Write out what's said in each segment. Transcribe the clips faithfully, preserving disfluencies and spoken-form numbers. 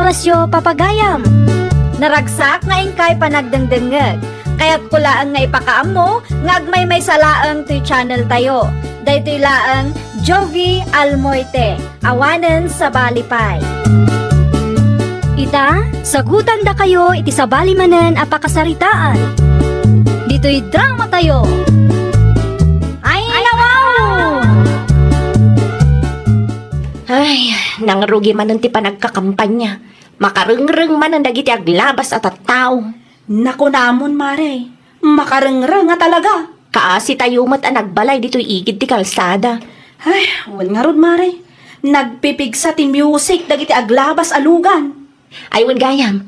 Pasyo, papagayam. Naragsak nga inkay panagdengdengngeg. Kayatko laeng nga ipakaammo nga agmaymaysa laeng toy channel tayo. Daytoy laeng Jovie Almoite, awanen sabali pay. Ita, sagutandakayo iti sabali manen a pakasaritaan. Ditoy drama tayo. Ay, nawaw! Ay, nangrugi manen ti panagkakampanya. Makarengreng manen dagiti aglabas a tattao. Nakunamon, Mare, makarengreng a talaga. Kaasi tayo met a nagbalay ditoy igid ti kalsada. Ay, wen ngarud, Mare. Nagpipigsa ti music dagiti aglabas a lugan. Ay, wen gayam,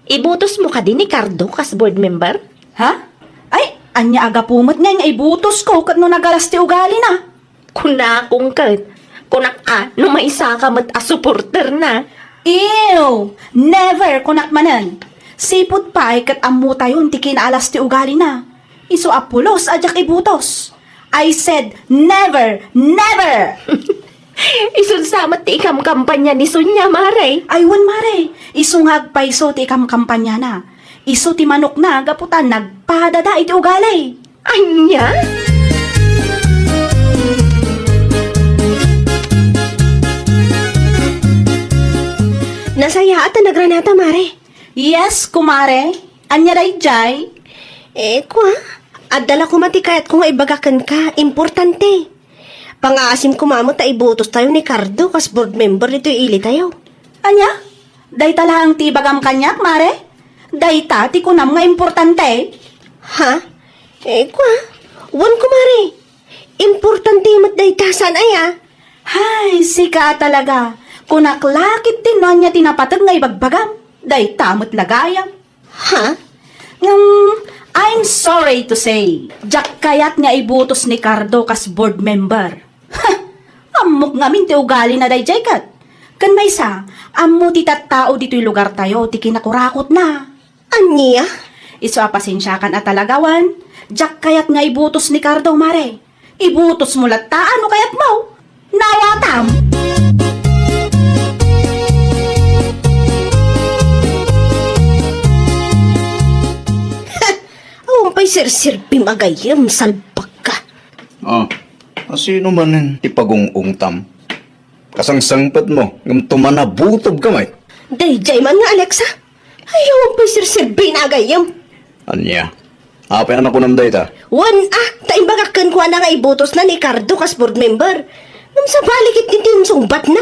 ibutosmo kadi ni Cardo kas board member? Ha? Ay, ania a gapu met ngay nga ibutosko ket no nagaras ti ugalina? Kunakon ket, kunak a no maisaka met a supporterna. Ew! Never, kunak manen. Sipud pay ket ammotayon ti kinaalas ti ugalina. Isu a pulos a diak ibutos. I said never, never! Isun sa met ti ikamkampanya ni Sonia, Mare. Ay, wen, Mare. Isu nga agpayso ti ikamkampanyana. Isu ti manokna gapu ta nagpadada iti ugali. Ania? Nasayaat a nagranata, Mare. Yes, kumare. Ania daydiay? Eh, kua, adda la koma ti kayatko nga ibaga kenka. Importante. Pangaasim koma met ta ibutos tayo ni Cardo kas board member ditoy ili tayo. Ania? Dayta laeng ti ibagam kaniak, Mare? Dayta ti kunam nga importante? Ha? Eh, kua? Wen, kumare. Importante met dayta, saan aya? Hay, sika a talaga. Kunak la ketdin no ania ti napateg nga ibagbagam. Dayta met la gayam. Ha? Ngem, I'm sorry to say, diak kayat nga ibutos ni Cardo kas board member. Ha! Ammok ngamin ti ugalina daydiay ket. Ken maysa, ammo ti tattao ditoy lugartayo ti kinakurakotna. Ania? Isu a pasensiakan a talaga wen, diak kayat nga ibutos ni Cardo, Mare. Ibutosmo latta no kayatmo. Nawatam! Awan pay serserbim a gayyem, salbagka. Ah, asino manen ti pagung-ungtam? Kasangsangpetmo, ngem tumanabutob ka met. Daydiay man nga Alexa. Ay, awan pay serserbina a gayyem. Ania? Apay a nakunam dayta? Wen a, ta imbagak kenkuana nga ibutosna ni Cardo kas board member. Ngem sabali ketdin ti insungbatna.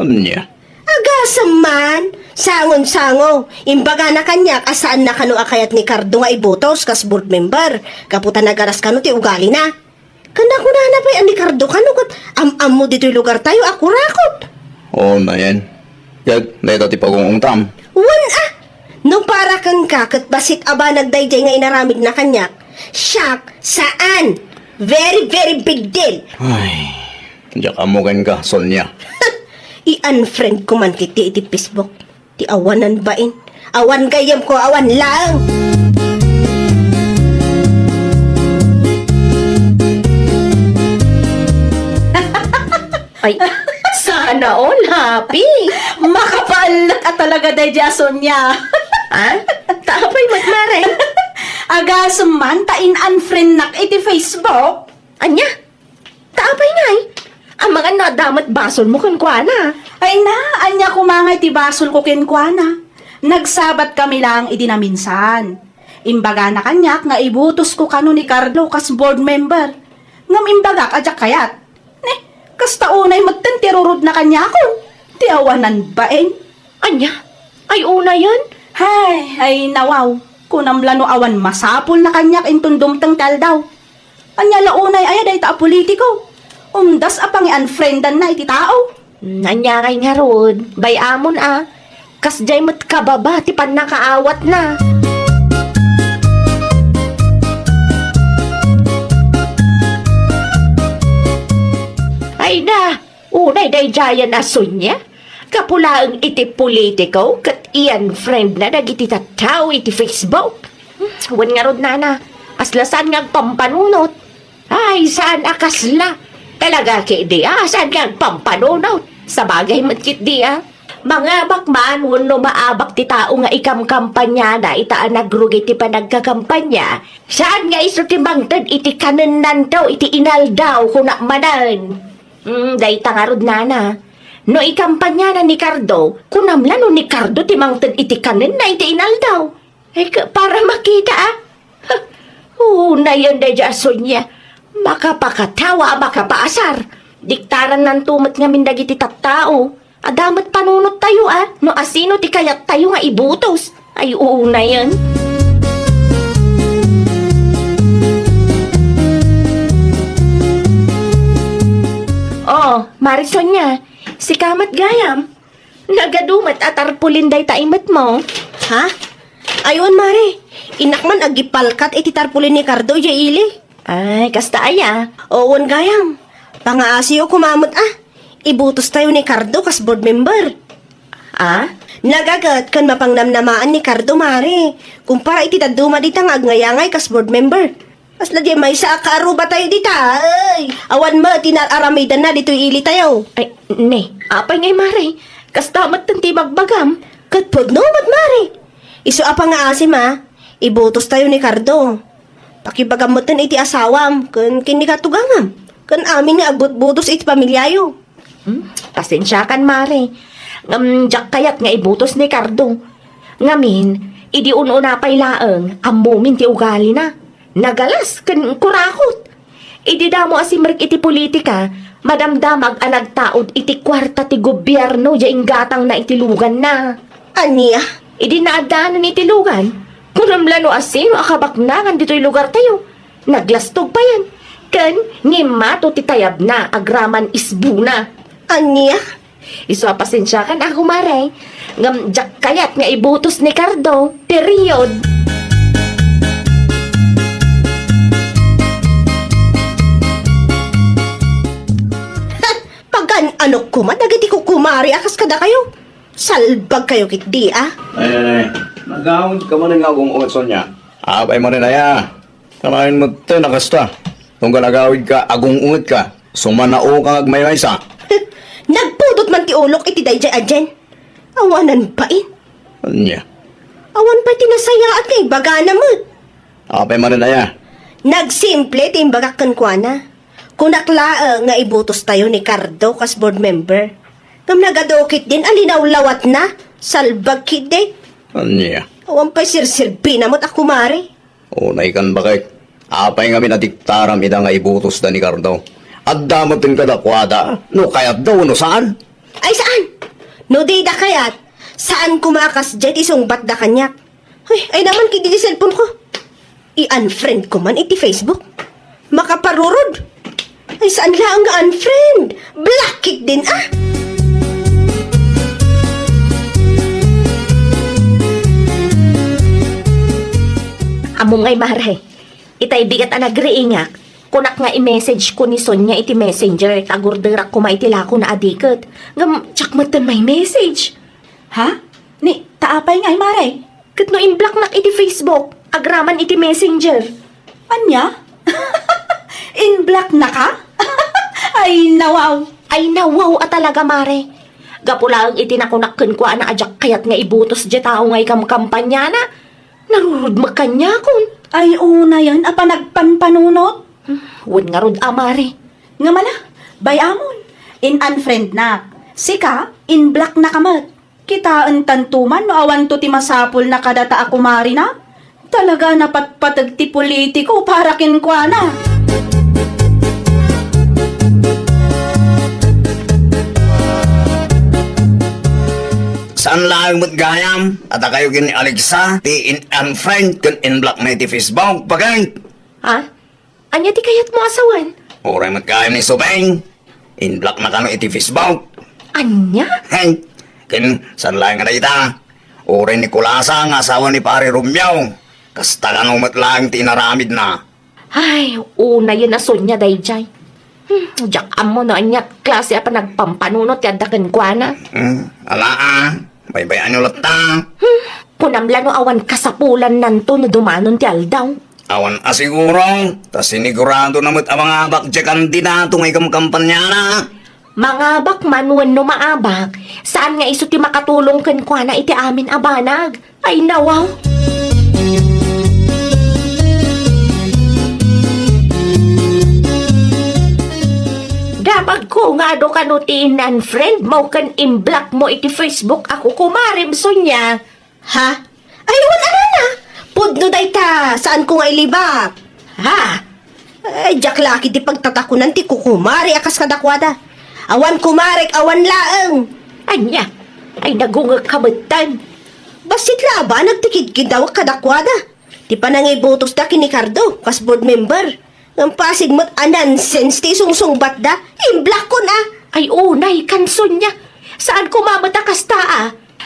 Ania? Agasem man, sangon-sango. Imbagana kaniak a saanna kano a kayat ni Cardo nga ibutos kas board member, gapu ta nagaras kano ti ugalina. Ken nakunana pay a ni Cardo kano ket am-ammo ditoy lugartayo a kurakot. Oo, nayen. Ket dayta ti pagung-ungtam. Wen a! No para kenka ket bassit a banag daydiay nga inaramidna kaniak, siak, saan! Very, very big deal! Ay, diak ammo kenka, Sonia. I-unfriend ko man ketdi iti Facebook. Ti awanan bain. Awan gayyemko, awan laeng. Ay, sana all, Happy. Makapaellek a talaga daydiay a Sonia. Ah? Ta apay met, Mare? Agasem man ta in-unfriendnak iti Facebook. Ania? Ta apay ngay? Amangan no adda met basolmo kenkuana. Ay na, ania koma ngay ti basolko kenkuana? Nagsabatkami laeng idi naminsan. Imbagana kaniak nga ibutosko kano ni Cardo kas board member. Ngem imbagak a diak kayat. Ne, kasta unay metten ti rurudna kaniakon. Ti awanan bain. Ania? Ay, unayen? Hay, ay, nawaw. Kunam la no awan masapulna kaniak inton dumteng ti aldaw. Ania la unay aya dayta a politiko? Umdas a pangi-unfriendanna iti tao. Hmm, ania kay ngarud? Bay-amon a. Kasdiay met kababa ti pannakaawatna. Ay da, unay daydiayen a Sonia. Gapu laeng iti politiko ket i-unfriendna dagiti tattao iti Facebook. Hmm, wen ngarud, nana, kasla saan nga agpampanunot. Ay, saan a kasla. Talaga ketdi a saan nga agpampanunot. Sabagay met ketdi a. Mangabak man wenno maabak ti tao nga ikamkampanyana ita a nagrugi ti panagkakampanya, saan nga isu ti mangted iti kanennanto iti inaldaw, kunak manen. Hmm, dayta ngarud, nana. No ikampanyana ni Cardo, kunam la no ni Cardo ti mangted iti kanenna iti inaldaw. Ay, ka-, para makita, ah. Unayen daydi a Sonia. Makapakatawa a makapaasar. Diktarannanto met ngamin dagiti tattao. Adda met panunottayo, ah. No asino ti kayattayo nga ibutos. Ay, unayen. Oh, Mari Sonia. Sika met gayam. Nagadu met a tarpulin dayta imetmo. Ha? Ay, wen, Mare. Innak man agipalkat iti tarpulin ni Cardo idiay ili. Ay, kasta aya? Oo, wen gayam. Pangaasiyo koma met a. Ibutostayo ni Cardo kas board member. Ah? Nagaget ken mapangnamnamaan ni Cardo, Mare. Kumpara iti dadduma dita nga agngayaangay kas board member. Kasla diay maysa a kaarrubatayo dita, ay. Awan met ti naar-aramidanna ditoy ilitayo. Ay, ne, apay ngay, Mare? Kasta met ti ibagbagam. Ket pudno met, Mare. Isu a pangngaasim a, ibutostayo ni Cardo. Pakibagam metten iti asawam, ken ken ni katugangam, ken amin nga agbutbutos iti pamiliayo. Hmm? Pasensiakan, Mare. Ngem diak kayat nga ibutos ni Cardo. Ngamin, idi un-una pay laeng, ammomin ti ugalina. Nagalas ken kurakot. Idi damo a simrek iti politika, madamdamag a nagtaud iti kuarta ti gobierno diay inggatangna iti luganna. Ania? Idi naaddaanan iti lugan, kunam la no asino a kabaknangan ditoy lugartayo. Naglastog payen, ken ngimmato ti tayabna agraman isbuna. Ania? Isu a pasensiakan a, kumare, ngem diak kayat nga ibutos ni Cardo. Period. Pagan-anok koma dagiti kukumare a kas kadakayo. Salbagkayo ketdi, a. Ay, ay, ay. Nagawidka manen nga agung-unget, Sonia. Apay manen aya? Kanayon metten a kasta. Tunggal agawidka, agung-ungetka. Sumanaoka nga agmaymaysa. Nagpudot man ti ulok iti daydiay a Jen. Awanan pay. Ania? Awan pay ti nasayaat nga ibagana met. Apay manen aya? Nagsimple ti imbagak kenkuana. Kunak laeng nga ibutostayo ni Cardo kas board member. Ngem nagadu ketdin a linawlawatna. Salbag ketdi. Ania? Awan pay serserbina met a kumare. Unaykan, baket. Apay ngamin a diktaram ida nga ibutosda ni Cardo? Adda metten kadakuada no kayatda wenno saan? Ay, saan? No dida kayat, saan koma a kasdiay ti sungbatda kaniak. Ay, ay naman ketdi ti cellphone ko. I-unfriend ko man iti Facebook. Makaparurod. Ay, saan laeng nga unfriend? Block ketdin, a! Ammom ngay, mare, itay bigat a nagriingak, kunak nga i-message ko ni Sonia iti messenger, ta agurderak koma iti lakona a diket. Ngem, diak metten mai-message. Ha? Ni, ta apay ngay, mare? Ket no in-blocknak iti Facebook, agraman iti Messenger. Ania? In-blocknaka? Ay, nawaw! Ay, nawaw a talaga, mare. Gapu laeng iti nakunak kenkuana a diak kayat nga ibutos diay tao nga ikamkampanyana, narurudmek kaniakon. Ay, unayen a panagpanpanunot. Hmm, wen ngarud a, mare. Ngem ala, bay-amon, in-unfriendnak. Sika, in-blocknaka met. Kitaentanto man no awanto ti masapulna kadata a kumarina. Talaga a napatpateg ti politiko para kenkuana. Saan laeng met gayam a dakayo ken ni Alexa ti in-unfriend ken in-blockna iti Facebook, baket? Ha? Ania ti kayatmo a sawen? Uray met gayam ni Subeng. In-blockna kano iti Facebook. Ania? Hey, ken saan laeng a dayta? Uray ni Kulasa nga asawa ni Pare Romeo. Kasta kano met laeng ti inaramidna. Ay, unayen a Sonia daydiay. Hmm, diak ammo no ania klase a panagpampanunot ti adda kenkuana. Hmm, ala a, baybay-anyo latta. Hmm, kunam la no awan kasapulannanto no dumanon ti aldaw. Awan a siguro, ta siniguradona met a mangabak diay kandidato nga ikamkampanyana. Mangabak man wenno maabak, saan nga isu ti makatulong kenkuana iti amin a banag. Ay, nawaw. Damagko nga adu kano ti in-unfriend mo ken in-block mo iti Facebook a kukumarem, Sonia. Ha? Ay, wen a nana. Pudno dayta, saanko nga ilibak. Ha? Ay, diak la ketdi pagtatakunan ti kukumare a kas kadakuada. Awan kumarek, awan laeng. Ania? Ay, nagungekka metten. Bassit la a banag ti kidkiddawek kadakuada. Ti panangibutosda ken ni Cardo, kas board member. Ngem pasig met a nonsense ti sungsungbatda. In-blockon a. Ay, unay, kan Sonia. Saan koma met a kasta a.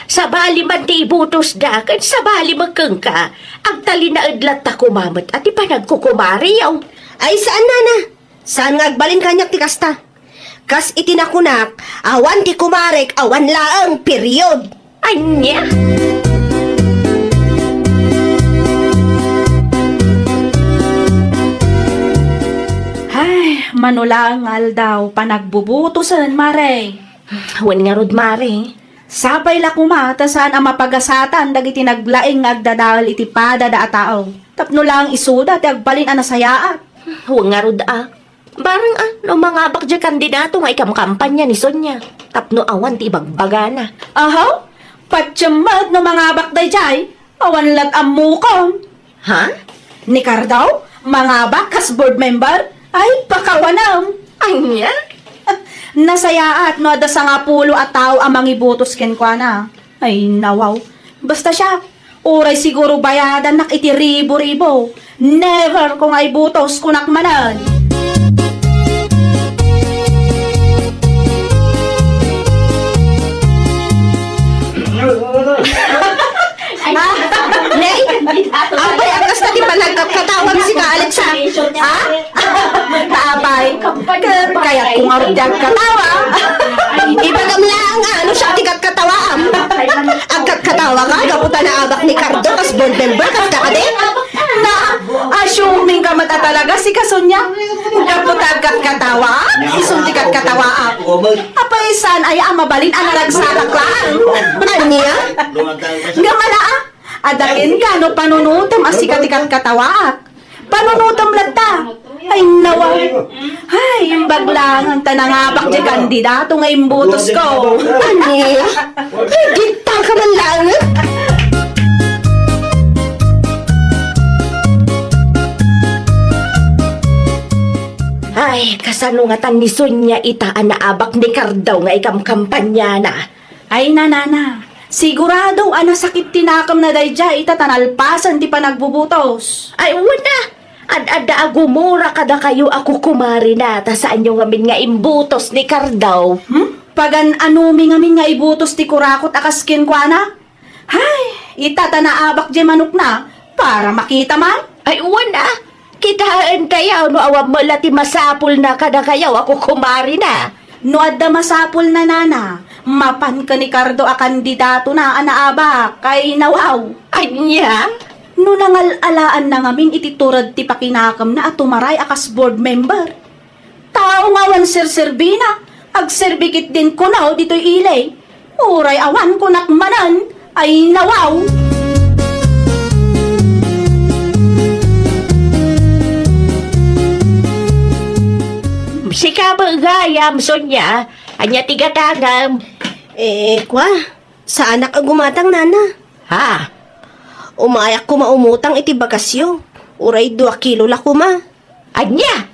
Sabali man ti ibutosda, ken sabali met kenka, agtalinaed latta koma met a ti panagkukumariyo. Ay, saan, nana. Saan nga agbalin kaniak ti kasta. Kas iti nakunak, awan ti kumarek, awan laeng, period. Ania? Ay, mano laeng nga aldaw, panagbubutosen, Mare. Wen ngarud, Mare. Sapay la koma ta saan a mapagasatan dagiti naglaing nga agdadael iti padada a tao. Tapno laeng isuda ti agbalin a nasayaat. Wen ngarud a. Bareng a, no mangabak diay kandidato nga ikamkampanya ni Sonia. Tapno awan ti ibagbagana. Ahaw? Patiem met no mangabak daydiay? Awan lat ammokom. Ha? Ni Cardo, mangabak kas board member? Ay, pakawanem! Ania? Nasayaat no adda sangapulo a tao a mangibutos kenkuana. Ay, nawaw. Basta siak, uray siguro bayadannak iti ribo-ribo. Never ko nga ibutos, kunak manen. Ay, Nay, apay a kasta ti panagkatkatawam sika, Alexa? Ha? Apay, kayatko ngarud ti agkatawa. Ibagam laeng nga, no siak ti katkatawaam. Agkatkatawa ka, gapu ta naabak ni Cardo, kas board member, kasta kadi? Na, assuming ka met a talaga, sika Sonia. Gapu ta agkatkatawa, isun ti katkatawaak. Apay saan aya a mabalin a naragsakak laeng? Ania? Ngem ala, a, adda kenka no panunotem a sika ti katkatawaak. Panunotem latta. Ay, nawa. Ay, imbag laeng ta nangabak diay kandidato nga imbutosko. Ania? Ay, ditta ka man laeng. Ay, kasano ngatan ni Sonia ita a naabak ni Cardo nga ikamkampanyana? Ay, nanana, sigurado a nasakit ti nakemna daydiay ita ta nalpasen ti panagbubutos. Ay, wen a, ad-adda a gumura kadakayo a kukumarina ta saanyo ngamin nga imbutos ni Cardo. Hmm? Pagan-anomi ngamin nga ibutos ti kurakot a kas kenkuana? Hay, ita ta naabak diay manokna para makita man. Ay, wen a, kitaentayo no awan met la ti masapulna kadakayo a kukumarina. No adda masapulna, nana, mapan ken ni Cardo a kandidatona a naabak, ay nawaw. Ania? No nangal-alaanna ngamin iti tured ti pakinakemna a tumaray a kas board member. Tao nga awan serserbina, agserbi ketdin kuno ditoy ili. Uray awan kunak manen, ay nawaw. Sika met gayam, Sonia, ania ti gatangem? Eh, kua, saanak a gumatang, nana. Ha? Umayak koma umutang iti bagasyo. Uray dua kilo la koma. Ania?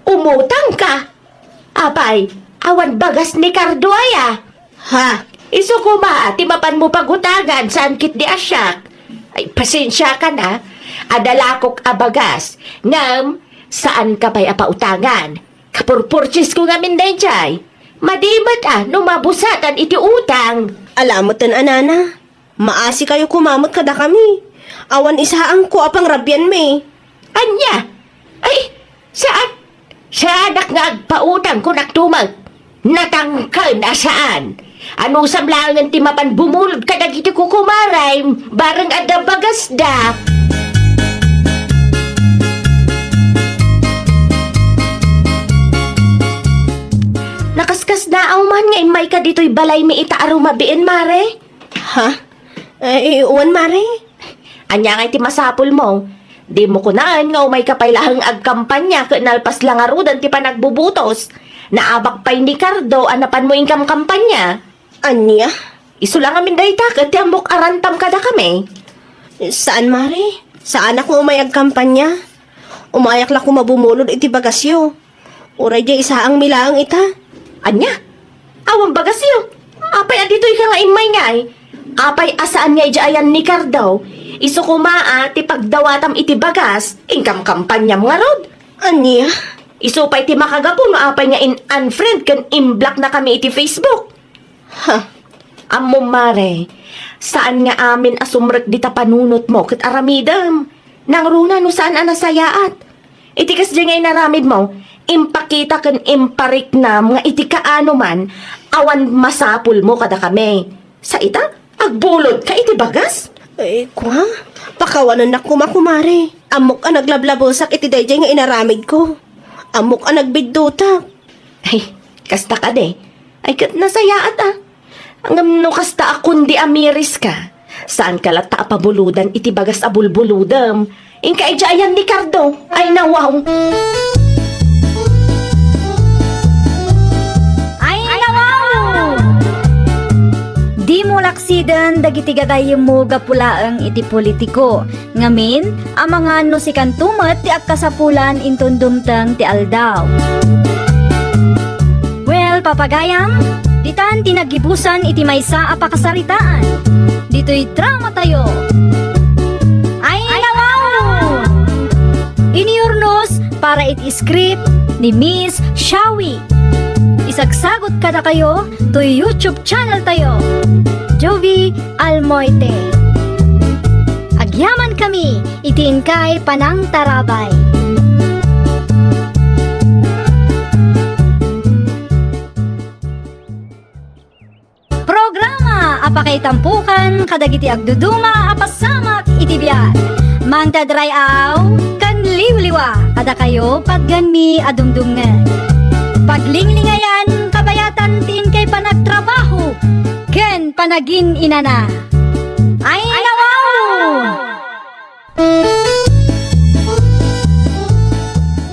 Umutangka? Apay, awan bagas ni Cardo aya? Ha? Isu koma ti mapanmo pagutangan saan ketdi a siak. Ay, pasensiakan a. Adda lakok a bagas. Ngem, saanka pay a pautangan. Kapurpurchase ko ngamin daydiay. Madi met a no mabusatan iti utang. Ala metten a, nana. Maasikayo koma met kadakami. Awan isaanko a pangrabianmi. Ania? Ay, saan? Saanak nga agpautang, kunak tumek. Natangken a saan. Anusam laengen ti mapan bumulod kadagiti kukumarem, bareng adda bagasda. Kaskasnaaw man nga immayka ditoy balaymi ita a rumabiin, Mare? Ha? Eh, wen, Mare? Ania ngay ti masapulmo? Dimo kunaen nga umayka pay laeng agkampania ket nalpas la ngaruden ti panagbubutos. Naabak pay ni Cardo a napanmo inkamkampania. Ania? Isu la ngamin dayta ket ti ammok a rantam kadakami. Saan, Mare. Saanak nga umay agkampania. Umayak la koma bumulod iti bagasyo. Uray diay isaangmi laeng ita. Ania? Awan bagasyo? Apay a ditoyka nga immay ngay? Apay a saan nga idiay ayan ni Cardo? Isu koma a ti pagdawatam iti bagas, inkamkampaniam ngarud. Ania? Isu pay ti makagapu no apay nga in-unfriend ken in-blocknakami iti Facebook. Ha? Ammom, Mare, saan nga amin a sumrek dita panunotmo ket aramidem. Nangruna no saan a nasayaat. Iti kasdiay nga inaramidmo, impakita ken impariknam nga iti kaano man, awan masapulmo kadakami. Sa ita, agbulodka iti bagas? Eh, kua? Pakawanennak koma, kumare. Ammok a naglablabusak iti daydiay nga inaramidko. Ammok a nagbiddutak. Ay, kasta kadi. Ay, ket nasayaat a. Ngem no kasta a kundi a miriska, saanka latta a pabulodan iti bagas a bulbulodem. Inka idiay ayan ni Cardo. Ay, nawaw. Ay, nawaw! Dimo laksiden dagiti gagayyemmo gapu laeng iti politiko. Ngamin, amangan no sikanto met ti agkasapulan inton dumteng ti aldaw. Well, papagayam, ditan ti naggibusan iti maysa a pakasaritaan. Ditoy drama tayo. Ay, nawaw! Iniurnos para iti script ni Miss Shawi. Isagsagot kadakayo toy YouTube channel tayo, Jovi Almoite. Agyaman kami iti inkay panangtarabay. Programa a pakaitampukan kadagiti agduduma a pasamak iti biag. Mangted ray-aw ken liwliwa kadakayo patgenmi a dumdumngeg. Paglinglingayan kabayatan ti inkay panagtrabaho ken panagin-inana. Ay, nawaw!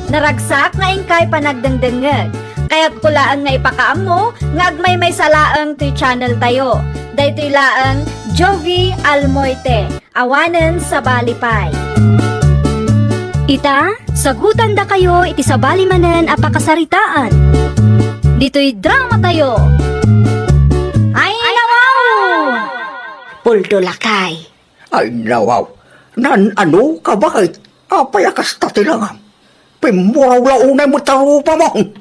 Naragsak nga inkay panagdengdengngeg. Kayatko laeng nga ipakaammo nga agmaymaysa laeng toy channel tayo. Daytoy laeng Jovi Almoite, awanen sabali pay. Ita, sagutandakayo iti sabali manen a pakasaritaan. Ditoy drama tayo. Ay, nawaw! Puldo lakay. Ay, nawaw. Nan-ano ka, baket? Apay a kasta ti langam? Pimmuraw la unay met ti rupamon.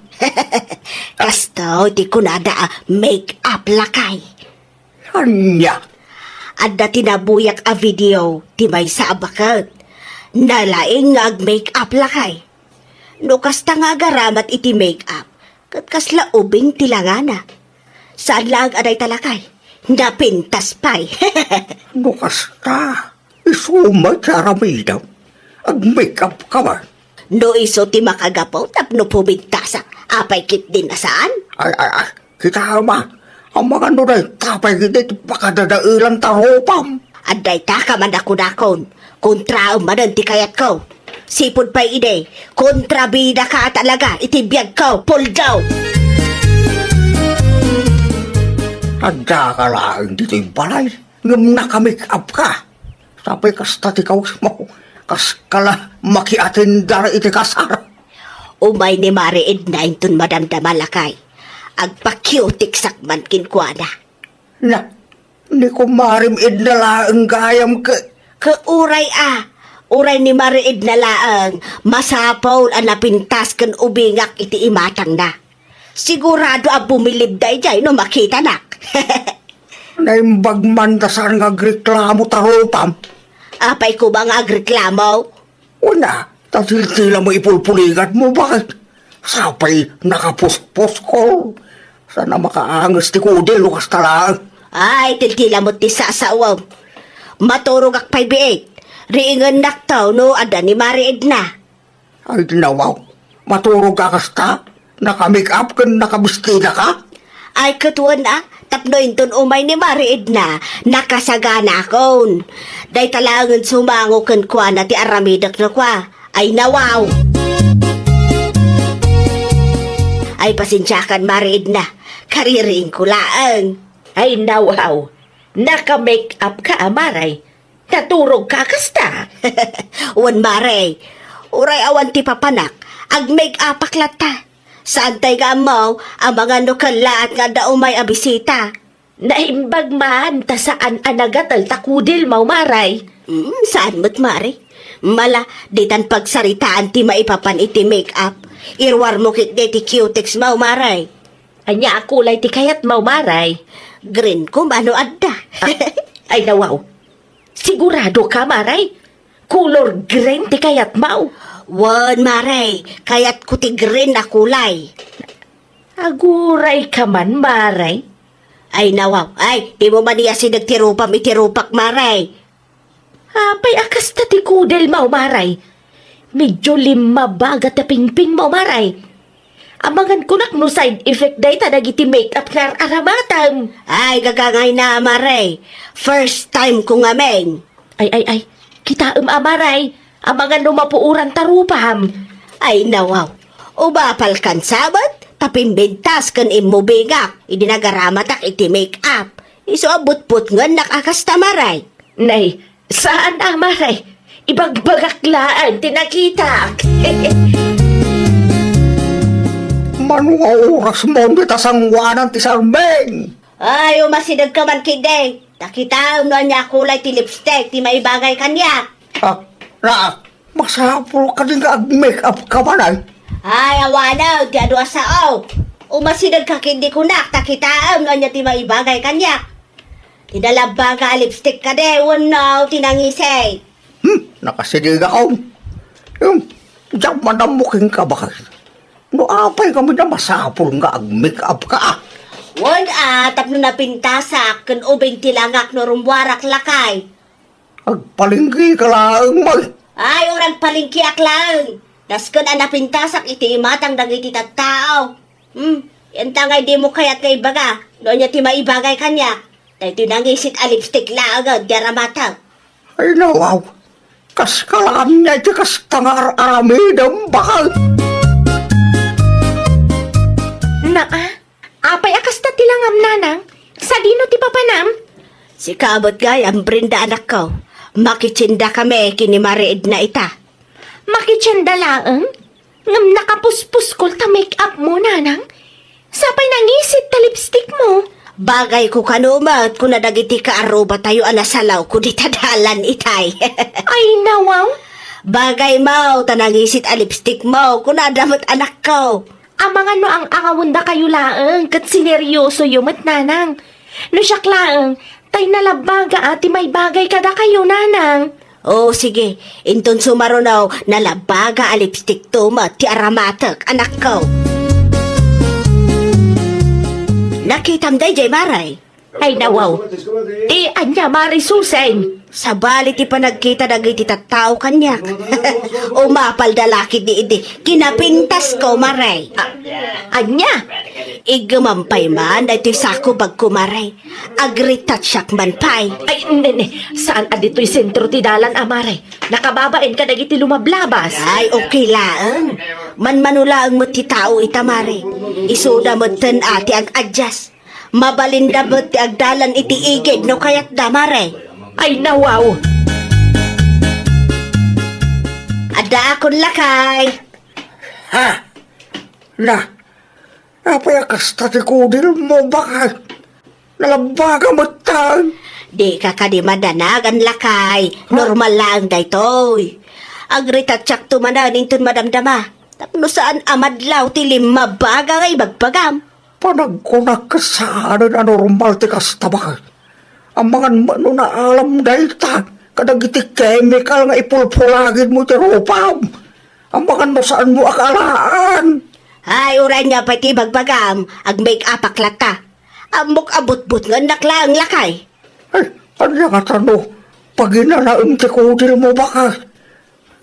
Kastoy ti kunada a make up lakay. Ania? Adda ti nabuyak a video ti maysa a baket. Nalaing nga ag-make up lakay. No kasta nga agaramat iti make up, ket kasla ubing ti langana. Saan laeng a dayta lakay. Napintas pay. No kasta, isu met ti aramidem. Ag-make up ka man. No isu ti makagapu tapno pubintasak, apay ketdin a saan? Ay, ay, ay, kita ama, amangan no dayta pay ketdi ti pakadadaelan ta rupam. Adda ita ka man a kunakon, kontraem manen ti kayatko. Sipud pay idi, kontrabidaka a talaga iti biagko, Puldo! Addaka laeng ditoy balay, ngem naka-make up ka. Sapay kasta ti kawesmo, kaska la makiatindar iti kasar. Umay ni Mare Edna inton madamdama lakay. Agpa-cutex-ak man kenkuana. Na, ni kumarem Edna laeng gayam ke. Ke uray a, uray ni Mare Edna laeng, masapul a napintas ken ubingak iti imatangna. Sigurado a bumilib daydiay no makitanak. Naimbag man ta saan nga agreklamo ta rupam. Apay koma nga agreklamo? Una, ta tiltila mo ipulpulingat mo, baket? Sapay nakapuspos ko. Saan a makaanges ti kudil no kasta laeng. Ay, tiltila mo ti sasawem. Maturogak pay biit. Riingennak to no adda ni Mare Edna. Ay, nawaw. Maturog ka kasta? Naka-make up ken nakabestida ka? Ay, ket wen a, tapno inton umay ni Mari Edna, nakasaganakon. Dayta laengen sumango kenkuana ti aramidek no kua. Ay, nawaw! Ay, pasensiakan, Mari Edna. Kaririingko laeng. Ay, nawaw. Naka-make up ka, a, Mari? Naturog ka kasta? Wen, Mari. Uray awan ti papanak, ag-make upak latta. Saantay nga ammo, amangan no kellaat nga adda umay a bisita. Naimbag man, ta saan a nagatel ta kudilmo, Mari. Mm, saan met, Mari. Mala, ditan pagsaritaan ti maipapan iti make up. Iruarmo ketdi ti cutex mo, Mari. Ania a kulay ti kayatmo, Mari? Green koma no adda. Ah, ay, nawaw. Sigurado ka, Mari? Color green ti kayatmo? Wen, Mari. Kayatko ti green a kulay. Aguray ka man, Mari. Ay, nawaw. Ay, dimo man iyasideg ti rupam iti rupak, Mari. Apay a kasta ti kudilmo, Mari? Medyo limmabaga ti pingpingmo, Mari. Amangan kunak no side effect dayta dagiti make up nga ar-aramatem. Ay, gagangayna, Mari. First time ko ngamin. Ay, ay, ay. Kitaem, a, Mari. Amangan no mapuoran ta rupam. Ay, nawaw. Umapalkan sabet, ta pimbintas ken immubingak idi nagaramatak iti make up. Isu a butbutngennak a kasta, Mari. Nay, saan a, Mari. Ibagbagak laeng ti nakitak. Mano nga orasmo dita sangoanan ti sarming? Ay, umasidegka man ketdi. Ta kitaem no ania a kulay ti lipstick ti maibagay kaniak. Ah, na, masapul kadi nga ag-make up ka man, ay? Ay, awanen ti adu a sao. Umasidegka ketdi kunak, ta kitaem no ania ti maibagay kaniak. Ti nalabbaga a lipstick kadi wenno ti nangisit? Hmm, nakasidegakon. Hmm, diak madammo kenka, baket. No apay ngamin a masapul nga ag-make up ka, a? Wen a, tapno napintasak ken ubing ti langak no rummuarak, lakay. Agpalengke ka laeng, man. Ay, uray agpalengkeak laeng. Nasken a napintasak iti imatang dagiti tattao. Hmm, ania ngay dimo kayat nga ibaga no ania ti maibagay kaniak? Daytoy nangisit a lipstick laeng ti aramatek. Ay, nawaw. Kas kalaanna iti kasta nga ar-aramidem, baket. Naa, apay a kasta ti langam, nanang? Sadino ti papanam? Sika met gayam, Brenda, anakko. Makitiendakami ken ni Mari Edna ita. Makitienda laeng? Ngem nakapuspuskol ta make-up mo, nanang? Sapay nangisit ta lipstick mo. Bagayko kano met, kuna dagiti kaarrubatayo a nasalawko dita dalan itay. Ay, nawaw. Bagaymo ta nangisit a lipstick mo, kunada met anakko. Amangan no ang-angawendakayo laeng ket sineryosoyo met, nanang. No siak laeng, tay nalabbaga a ti maibagay kadakayo, nanang. O, sige. Inton sumaruno, nalabbaga a lipstickto met ti aramatek, anakko. Nakitam daydiay, Mari? Ay, nawaw. Ti ania, Mari Suseng? Sabali ti panagkita dagiti tattao kaniak. Umapalda la ketdi idi kinapintasko, Mari. A-, ania? Iggemam pay man daytoy sakubagko, Mari. Agretouchak man pay. Ay, nene, saan a ditoy sentro ti dalan, a, Mari? Nakababain kadagiti lumablabas. Ay, okay laeng. Manmano laeng met ti tao ita, Mari. Isuda metten a ti ag-adjust. Mabalinda met ti agdalan iti igid no kayatda, Mari. Ay, nawaw. Addaakon, lakay. Ha? Na, apay a kasta ti kudilmo, baket? Nalabbaga metten. Dika kadi madanagan, lakay. Ha? Normal laeng daytoy. Agretouchakto manen inton madamdama. Tapno saan a madlaw ti limmabaga nga ibagbagam. Panagkunak ket saanen a normal ti kasta, baket. Amangan met no naalam dayta kadagiti chemical nga ipulpulagidmo iti rupam. Amangan no saanmo a kaalaan. Ay, uray ania pay ti ibagbagam, ag-make-upak latta. Ammok a butbutngennak laeng, lakay. Ay, ania ngata no paginanaem ti kudilmo, baket?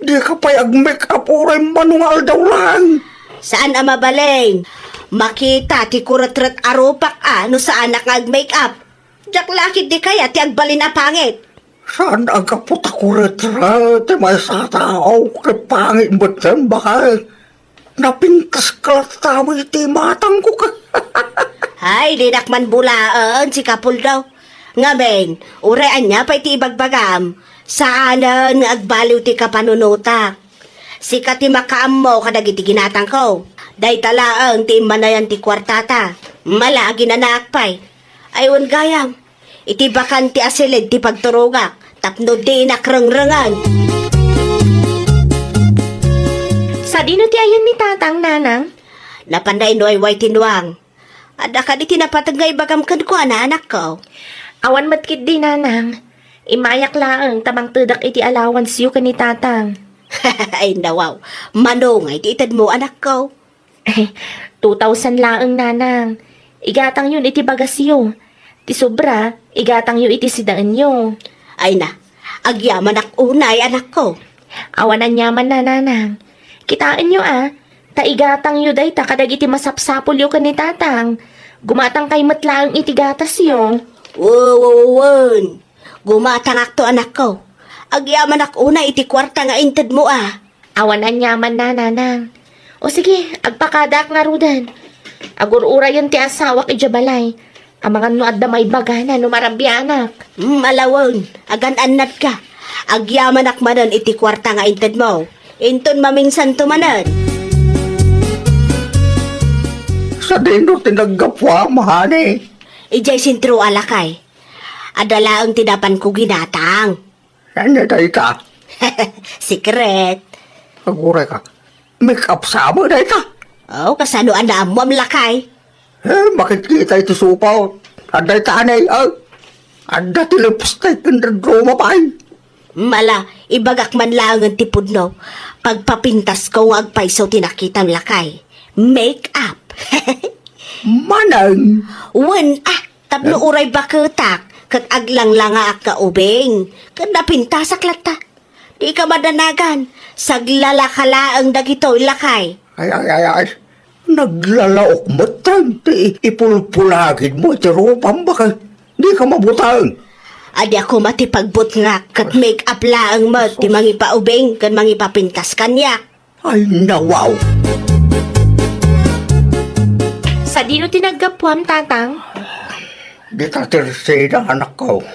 Dika pay ag-make-up uray mano nga aldaw laeng. Saan a mabalin. Makita ti kuretret a rupak a no saanak nga ag-make up. Diak la ketdi kayat ti agbalin a pangit. Saan a gapu ta kuretret ti maysa a tao ket pangit metten, baket. Napintaska latta iti imatangko. Ay, dinak man bulaen, sika Puldo. Ngamin, uray ania pay ti ibagbagam, saanen nga agbaliw ti kapanunotak. Sika ti makaammo kadagiti ginatangko. Dayta laeng ti immanayan ti kuartata. Mala, aginanaak pay. Ay, wen gayam. Iti bakante a silid ti pagturogak, tapno dinak rengrengen. Sadino ti ayan ni Tatang, Nanang? Napanna inwayway ti nuang. Adda kadi ti napateg nga ibagam kenkuana, anakko? Awan met ketdi, Nanang. Immayak laeng ta mangtedak iti allowance-yo ken ni Tatang. Ay, nawaw. Mano nga iti itedmo, anakko? Two thousand laeng, Nanang. Igatangyon iti bagasyo. Ti sobra, igatangyo iti sidaenyo. Ay na, agyamanak unay, anakko. Awan aniamanna, Nanang. Kitaenyo a, ta igatangyo dayta kadagiti masapsapulyo ken ni Tatang. Gumatangkay met laeng iti gatasyo. Wen, wen, wen. Gumatangakto, anakko. Agyamanak unay iti kuarta nga intedmo a. Awan aniamanna, Nanang. O sige, agpakadaak ngaruden. Agur-urayen ti asawak idiay balay. Amangan no adda maibagana no marabianak. Hmm, ala wen, agan-annadka. Agyamanak manen iti kuarta nga intedmo. Inton maminsanto manen. Sadino ti naggapuam, honey? Idiay sentro a, lakay. Adda laeng ti napanko ginatang. Ania dayta? Secret. Agurayka. Make up sa amin dayta? Oh, kasano a naammoam, lakay? Eh, makitkita iti sofa. Adda ita anay, oh. Adda ti lipstick ken dadduma pay. Mala, ibagak man laengen ti pudno. Pagpapintasko nga agpayso ti nakitam, lakay. Make up. Manang. Wen, ah, tapno Eh? uray baketak, ket aglanglangaak nga ubing, ket napintasak latta. Dika madanagan, saglalaka laeng dagitoy, lakay. Ay, ay, ay, ay. Naglalaok met ti ipulpulagidmo iti rupam, baket. Dika mabuteng. Adi a koma ti pagbutngak, ket make up laeng met ti mangipaubing ken mangipapintas kaniak. Ay, nawaw! Sadino ti naggapuam, Tatang? Dita ti resida, anakko.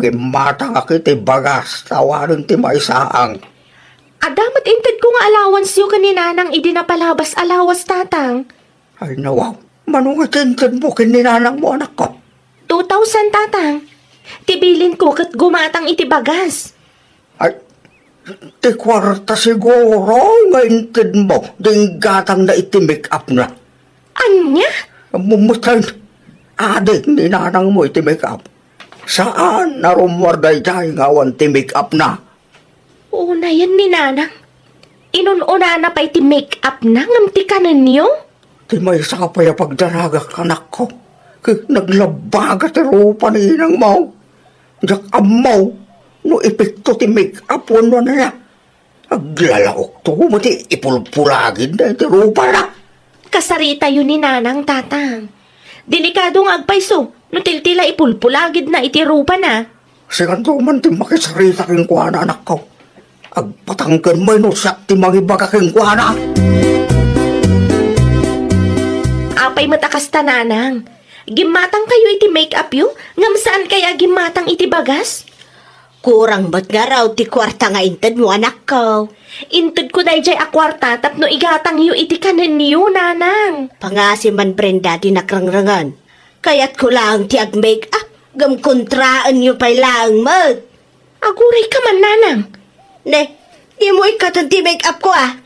Gimmatangak iti bagas, ta awanen ti maisaang. Adda met intedko nga allowance-yo ken ni Nanang idi napalabas a lawas, Tatang. Ay, nawaw. Mano nga ti intedmo ken ni Nanangmo, anakko? Two thousand, Tatang. Ti bilinko ket gumatang iti bagas. Ay, ti kuarta siguro nga intedmo, di inggatangna iti make-up-na. Ania? Mumutan. Adik ni Nanangmo iti make-up. Saan a rummuar daydiay nga awan ti make-up-na. Unayen ni Nanang. Inun-unana pay ti make-up-na ngem ti kanenyo? Ti maysa pay a pagdaragak, anakko, ket naglabbaga ti rupa ni inangmo. Diak ammo no epekto ti make-up wenno ania. Aglalaokto met ti ipulpulagidna iti rupana. Kasaritayo ni Nanang, Tatang. Delikado nga agpayso no tiltila ipulpulagidna iti rupana. Sikanto man ti makisarita kenkuana, anakko. Agpatangken met no siak ti mangibaga kenkuana. Apay met a kasta, Nanang? Gimmatangkayo iti make-up-yo, ngem saankay a gimmatang iti bagas? Kurang met ngarud ti kuarta nga intedmo, anakko. Intedko daydiay a kuarta tapno igatangyo iti kanenyo, Nanang. Pangngaasim man, Brenda, dinak rengrengen. Kayatko laeng ti ag-make-up, ngem kontraenyo pay laeng met. Agurayka man, Nanang. Ne, dimo ikkaten ti make-up-ko, a?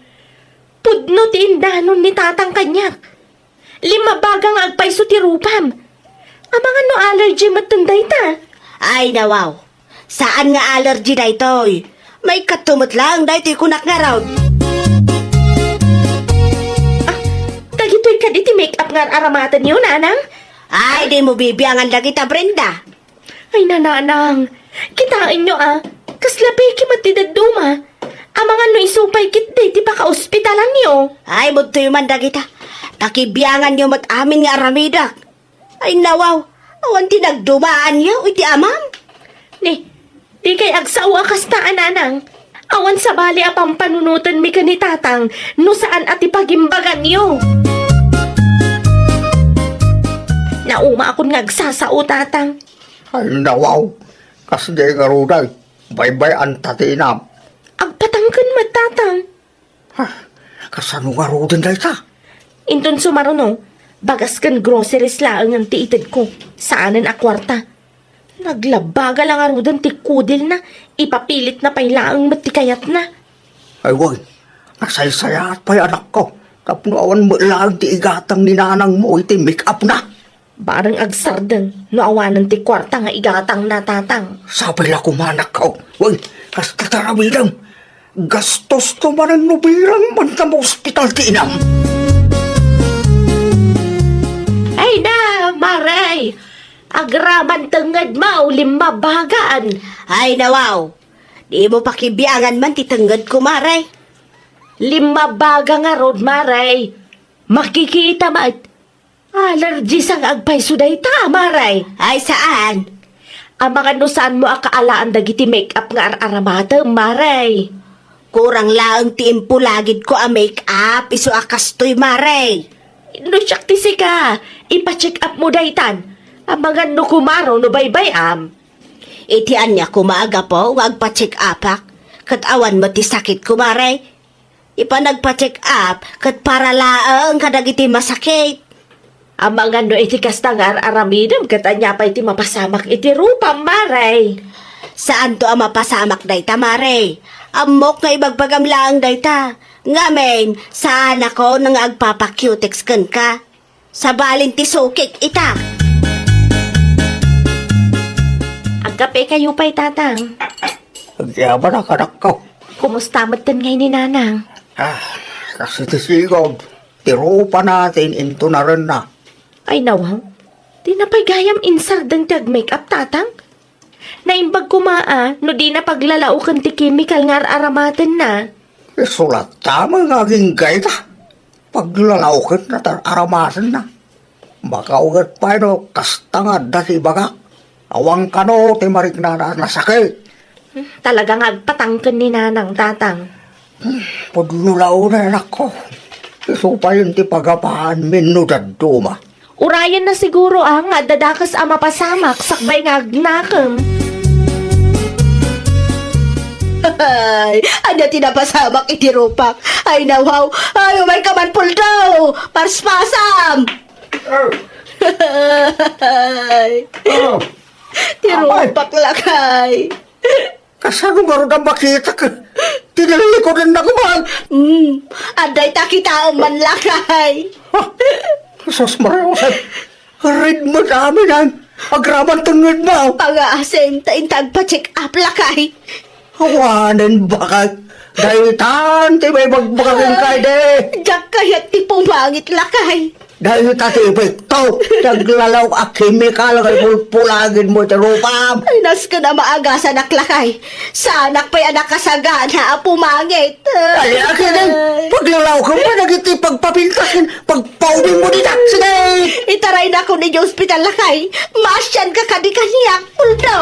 Pudno ti indanon ni Tatang kaniak. Limmabaga nga agpayso ti rupam. Amangan no allergy metten dayta. Ay, nawaw. Saan nga allergy daytoy. Maikkato met laeng daytoy kunak ngarud. Ah, dagitoy kadi ti make-up nga ar-aramatenyo, Nanang? Ay, dimo bibiangan dagita, Brenda. Ay, Nanang, kitaenyo, a, kasla peke met ti dadduma. Amangan no isu pay ketdi ti pakaospitalanyo. Ay, budtoyo man dagita. Pakibianganyo met amin nga aramidek. Ay, nawaw, awan ti nagdumaanyo iti amam? Ni, dikay agsao a kasta a nanang. Awan sabali a pampanunotenmi ken ni tatang no saan a ti pagimbaganyo. Naumaakon nga agsasao, tatang. Ay, nawaw, kasdi ngaruden, baybay-anta ti inam. Agpatangken met, tatang. Ha? Kasano ngaruden dayta? Inton sumaruno, bagas ken groceries laengen ti itedko. Saanen a kuarta. Naglabaga la ngaruden ti kudelna, ipapilitna pay laeng met ti kayatna. Ay, wen, nasaysayaat pay, anakko, tapno awan met laeng ti igatang ni nanangmo iti make-upna. Bareng agsardeng no awanen ti kuarta nga igatangna, tatang. Sapay la koma, anakko. Wen, kasta ti aramidem. Gastosto manen no bilang man ta maospital ti inam. Ay na, Mare! Agraman tengngedmo, limmabagan. Ay, nawaw. Dimo pakibiangan man ti tengngedko, Mare. Limmabaga ngarud, Mare. Makikita met. Allergies nga agpayso dayta, Mare. Ay, saan? Amangan no saanmo a kaalaan dagiti make-up nga ar-aramatem, Mare. Kurang laeng ti impulagidko a make-up, isu a kastoy, Mare. No siak ti sika, ipa-check-upmo daytan. Amangan no kumaro no baybay-am. Iti ania koma a gapu nga agpa-check-upak, ket awan met ti sakitko, Mare. Ipanagpa-check-up ket para laeng kadagiti masakit. Amangan no iti kasta nga ar-aramidem ket ania pay ti mapasamak iti rupam, Mare? Saanto a mapasamak dayta, Mare. Ammok nga ibagbagam laeng dayta. Ngamin, saanakon nga agpapa-cutex kenka. Sabalin ti sukik ita. Agkape kayo pay, Tatang. Agyaman a, anakko. Kumusta metten ngay ni Nanang? Ah, kas iti sigud, ti rupana ti in-intunarenna. Ay, nawaw. Dina pay gayam insardeng ti agmake-up, Tatang. Naimbag koma a no dina paglalaoken ti chemical nga ar-aramatenna. Isu latta met nga agingga ita. Paglalaokenna ta ar-aramatenna. Makauget pay no kasta nga adda ti ibagak. Awan kano ti mariknana a nasakit. Hmm, talaga nga agpatangken ni Nanang, Tatang. Hmm, pudno la unay, anakko. Isu pay ti pagapaanmin no dadduma. Urayenna siguro a nga adda dakes a mapasamak sakbay nga agnakem. Ay, ania ti napasamak iti rupak? Ay, nawaw. Ay, umayka man, Puldo! Paspasam! Oh. Ay. Oh. Ti Apay. Rupak, lakay. Kasano ngarud a makitak? Tinalikudan na kuman. Hmm, adda ita kitaem man, lakay. Ha? Jesus Maria Jose. Red mo dami nan. Agraman tenged mo. Pangaasim ta inta agpa-check up, lakay. Awanen bakay. Daytan ti may bagbagagen kay de. Diak kayat ti pumangit, lakay. Dayta ti epekto ti aglalaok a kemikal nga ipulpulagid mo iti rupam. Ay, nasken a maagasanak, lakay. Saanak pay a nakasagana a pumangit. Ay, akin, ay, paglalaokem pa dagiti pagpapintas ken pagpaubing mo dita. Sige! Itaraynakon idiay ospital, lakay. Maasianka kadi kaniak, Puldo.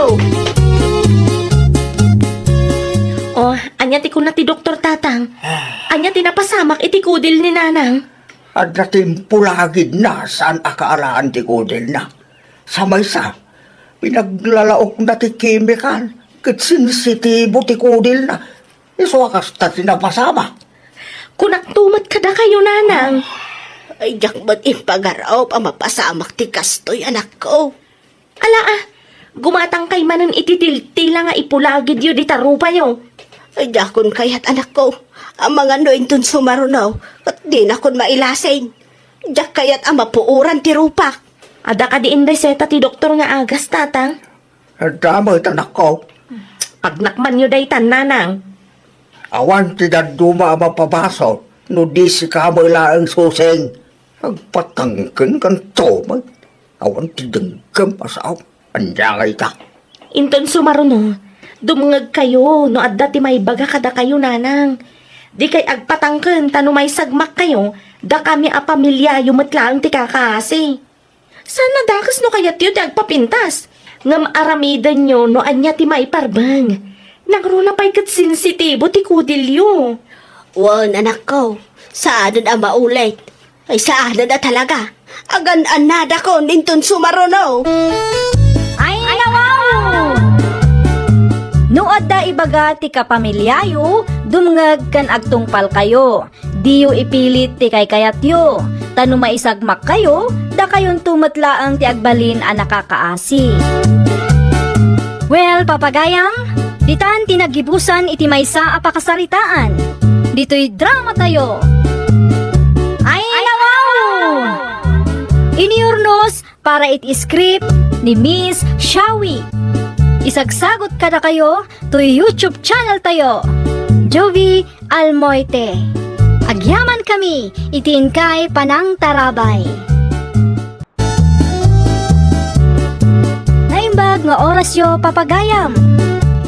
Oh, ania ti kuna ti doktor, Tatang? Ah. Ania ti napasamak iti kudil ni Nanang? Adda ti impulagidna saan a kaalaan ti kudelna. Sa maysa, pinaglalaokna ti kemikal ket sensitibo ti kudelna. Isu a kasta ti napasamak. Kunakto met kadakayo, Nanang. Ay, diak met impagarop a mapasamak ti kastoy, anakko. Ala, a, gumatangkay manen iti tiltila nga ipulagidyo dita rupayo. Ay, diakon kayat, anakko. Amangan no inton sumaruno, ket dinakon mailasin. Diak kayat a mapuoran ti rupak. Adda kadi in reseta ti doktor nga agas, Tatang? Adda met, anakko. Pagnakmanyo daytan, Nanang. Awan ti dadduma a mapabasol no di sika met laeng, Susing. Agpatangken kanto met. Awan ti denggem a sao. Ania nga ita? Inton sumaruno, Dumngegkayo no adda ti maibaga kadakayo, nanang. Dikay agpatangken ta no maisagmakkayo, dakami a pamiliayo met laeng ti kakaasi. Saan a dakes no kayatyo ti agpapintas. Ngem aramidenyo no ania ti maiparbeng. Nangruna pay ket sensitibo ti kudilyo. Wen, anakko, saanen a maulit. Ay, saanen a talaga. Agan-annadakon inton sumaruno. Ay, nawaw! No adda ibaga ti kapamiliayo, dumngeg ken agtungpalkayo. Diyo ipilit ti kaykayatyo, ta no maisagmakkayo, dakayonto met laeng ti agbalin a nakakaasi. Well, papagayam, ditan ti naggibusan iti maysa a pakasaritaan. Ditoy drama tayo. Ay, nawaw! Iniurnos para iti script ni Miss Shawi. Isagsagot kadakayo toy YouTube channel tayo, Jovi Almoite. Agyaman kami iti inkay panangtarabay. Naimbag nga orasyo, papagayam.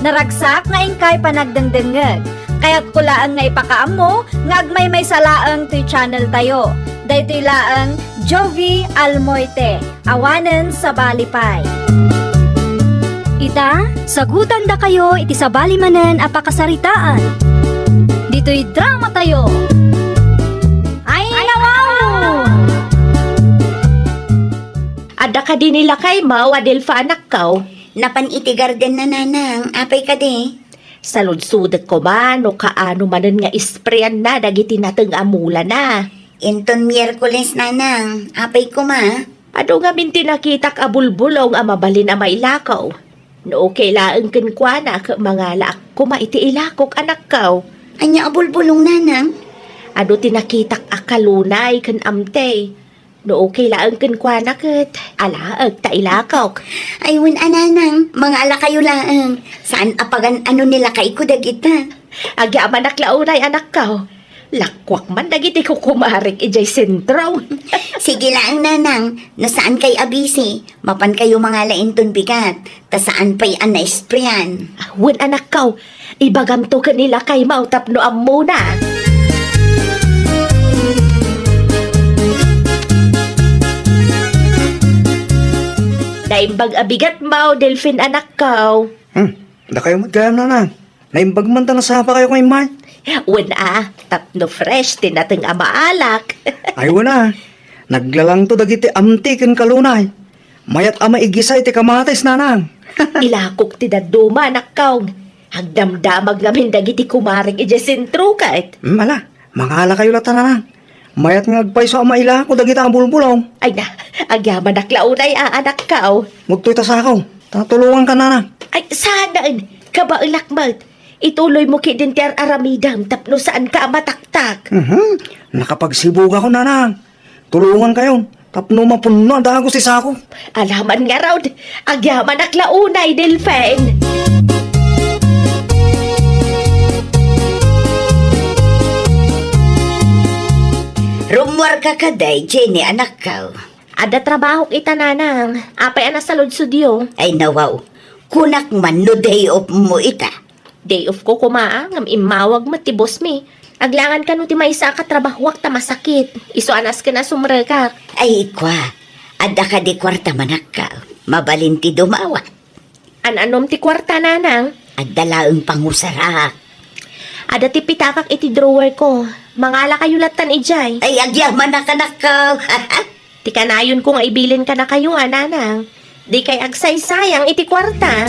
Naragsak nga inkay panagdengdengngeg. Kayatko laeng nga ipakaammo nga agmaymaysa laeng toy channel tayo. Daytoy laeng Jovi Almoite. Awanen sabali pay. Ita, sagutandakayo iti sabali manen a pakasaritaan. Ditoy drama tayo. Ay, nawaw! Adda kadi ni lakaymo, Adelfa, anakko? Napan iti garden na, nanang. Apay kadi? Saludsodek koma no kaano manen nga ispreanna dagiti nateng a mulana. Inton Miyerkules, nanang. Apay koma? Adu ngamin ti nakitak a bulbulong a mabalin a mailako. No okay laeng kenkuana ket mangalaak koma iti ilakok, anakko. Ania a bulbulong, nanang? Adu ti nakitak a kalunay ken amtey. No okay laeng kenkuana ket alaek ta ilakok. Ay, wen a, nanang, mangalakayo laeng. Saan a pagan-ano ni lakayko dagita. Agyamanak la unay, anakko. Lakuak man dagiti kukumarek idiay sentro. Sige laeng, nanang, no saankay a busy, mapankayo mangala inton bigat, ta saan pay a naisprean. Wen, anakko, ibagamto ken ni lakaymo tapno ammona. Naimbag a bigatmo, Delfin, anakko. Hmm, dakayo met gayam, nanang. Naimbag man ta nasapakayo nga immay. Wen a, tapno fresh ti nateng a maalak. Ay, wen a. Naglalangto dagiti amtey ken kalunay. Mayat a maigisay ti kamatis, nanang. Ilakok ti dadduma, anakko. Agdamdamag ngamin dagiti kumarek idiay sentro ket. Hmm, ala, mangalakayo latta, nanang. Mayat nga agpayso a mailako dagita a bulbulong. Ay na, agyamanak la unay a, anakko. Magtoy ta sako, ta tulonganka, nanang. Ay, saan, kabaelak met. Ituloymo ketdin ti ar-aramidem tapno saanka a mataktak. Mhm. Nakapagsibugakon, nanang. Tulongankayon tapno mapunno a dagus ti sako. Ala man ngarud, agyamanak la unay, Delfin. Rummuarka kadi, Jenny, anakko. Adda trabahok ita, nanang. Apay a nasaludsodyo? Ay, nawaw. Kunak man no day off mo ita. Day off ko koma, ngem immawag met ti boss mi. Aglangan kano ti maysa a katrabahuak ta masakit. Isu a nasken a sumrekak. Ay, kua, adda kadi kuarta, anakko? Mabalin ti dumawa. An-anom ti kuarta, nanang? Adda laeng pangusarak. Adda ti pitakak iti drawer ko. Mangalakayo lattan idiay. Ay, agyamanak, anakko. Ti kanayonko nga ibilin kadakayo a, nanang, dikay agsaysayang iti kuarta.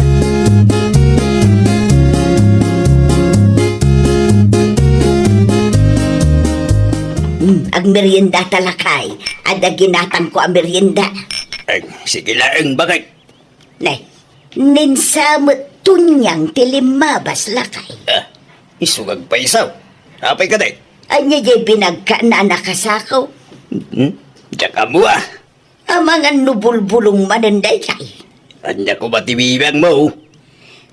Hmm, agmeriendata, lakay. Adda ginatangko a merienda. Ay, sige laeng, bakit? Nay, ninsa met Tonyang ti limmabas, lakay. Ah, isu nga agpayso. Apay kadi? Ania jay binagkaanna a nakasako? Hmm? Diak ammo a. Amangan no bulbulong manen daytay. Ania koma ti bibiangmo?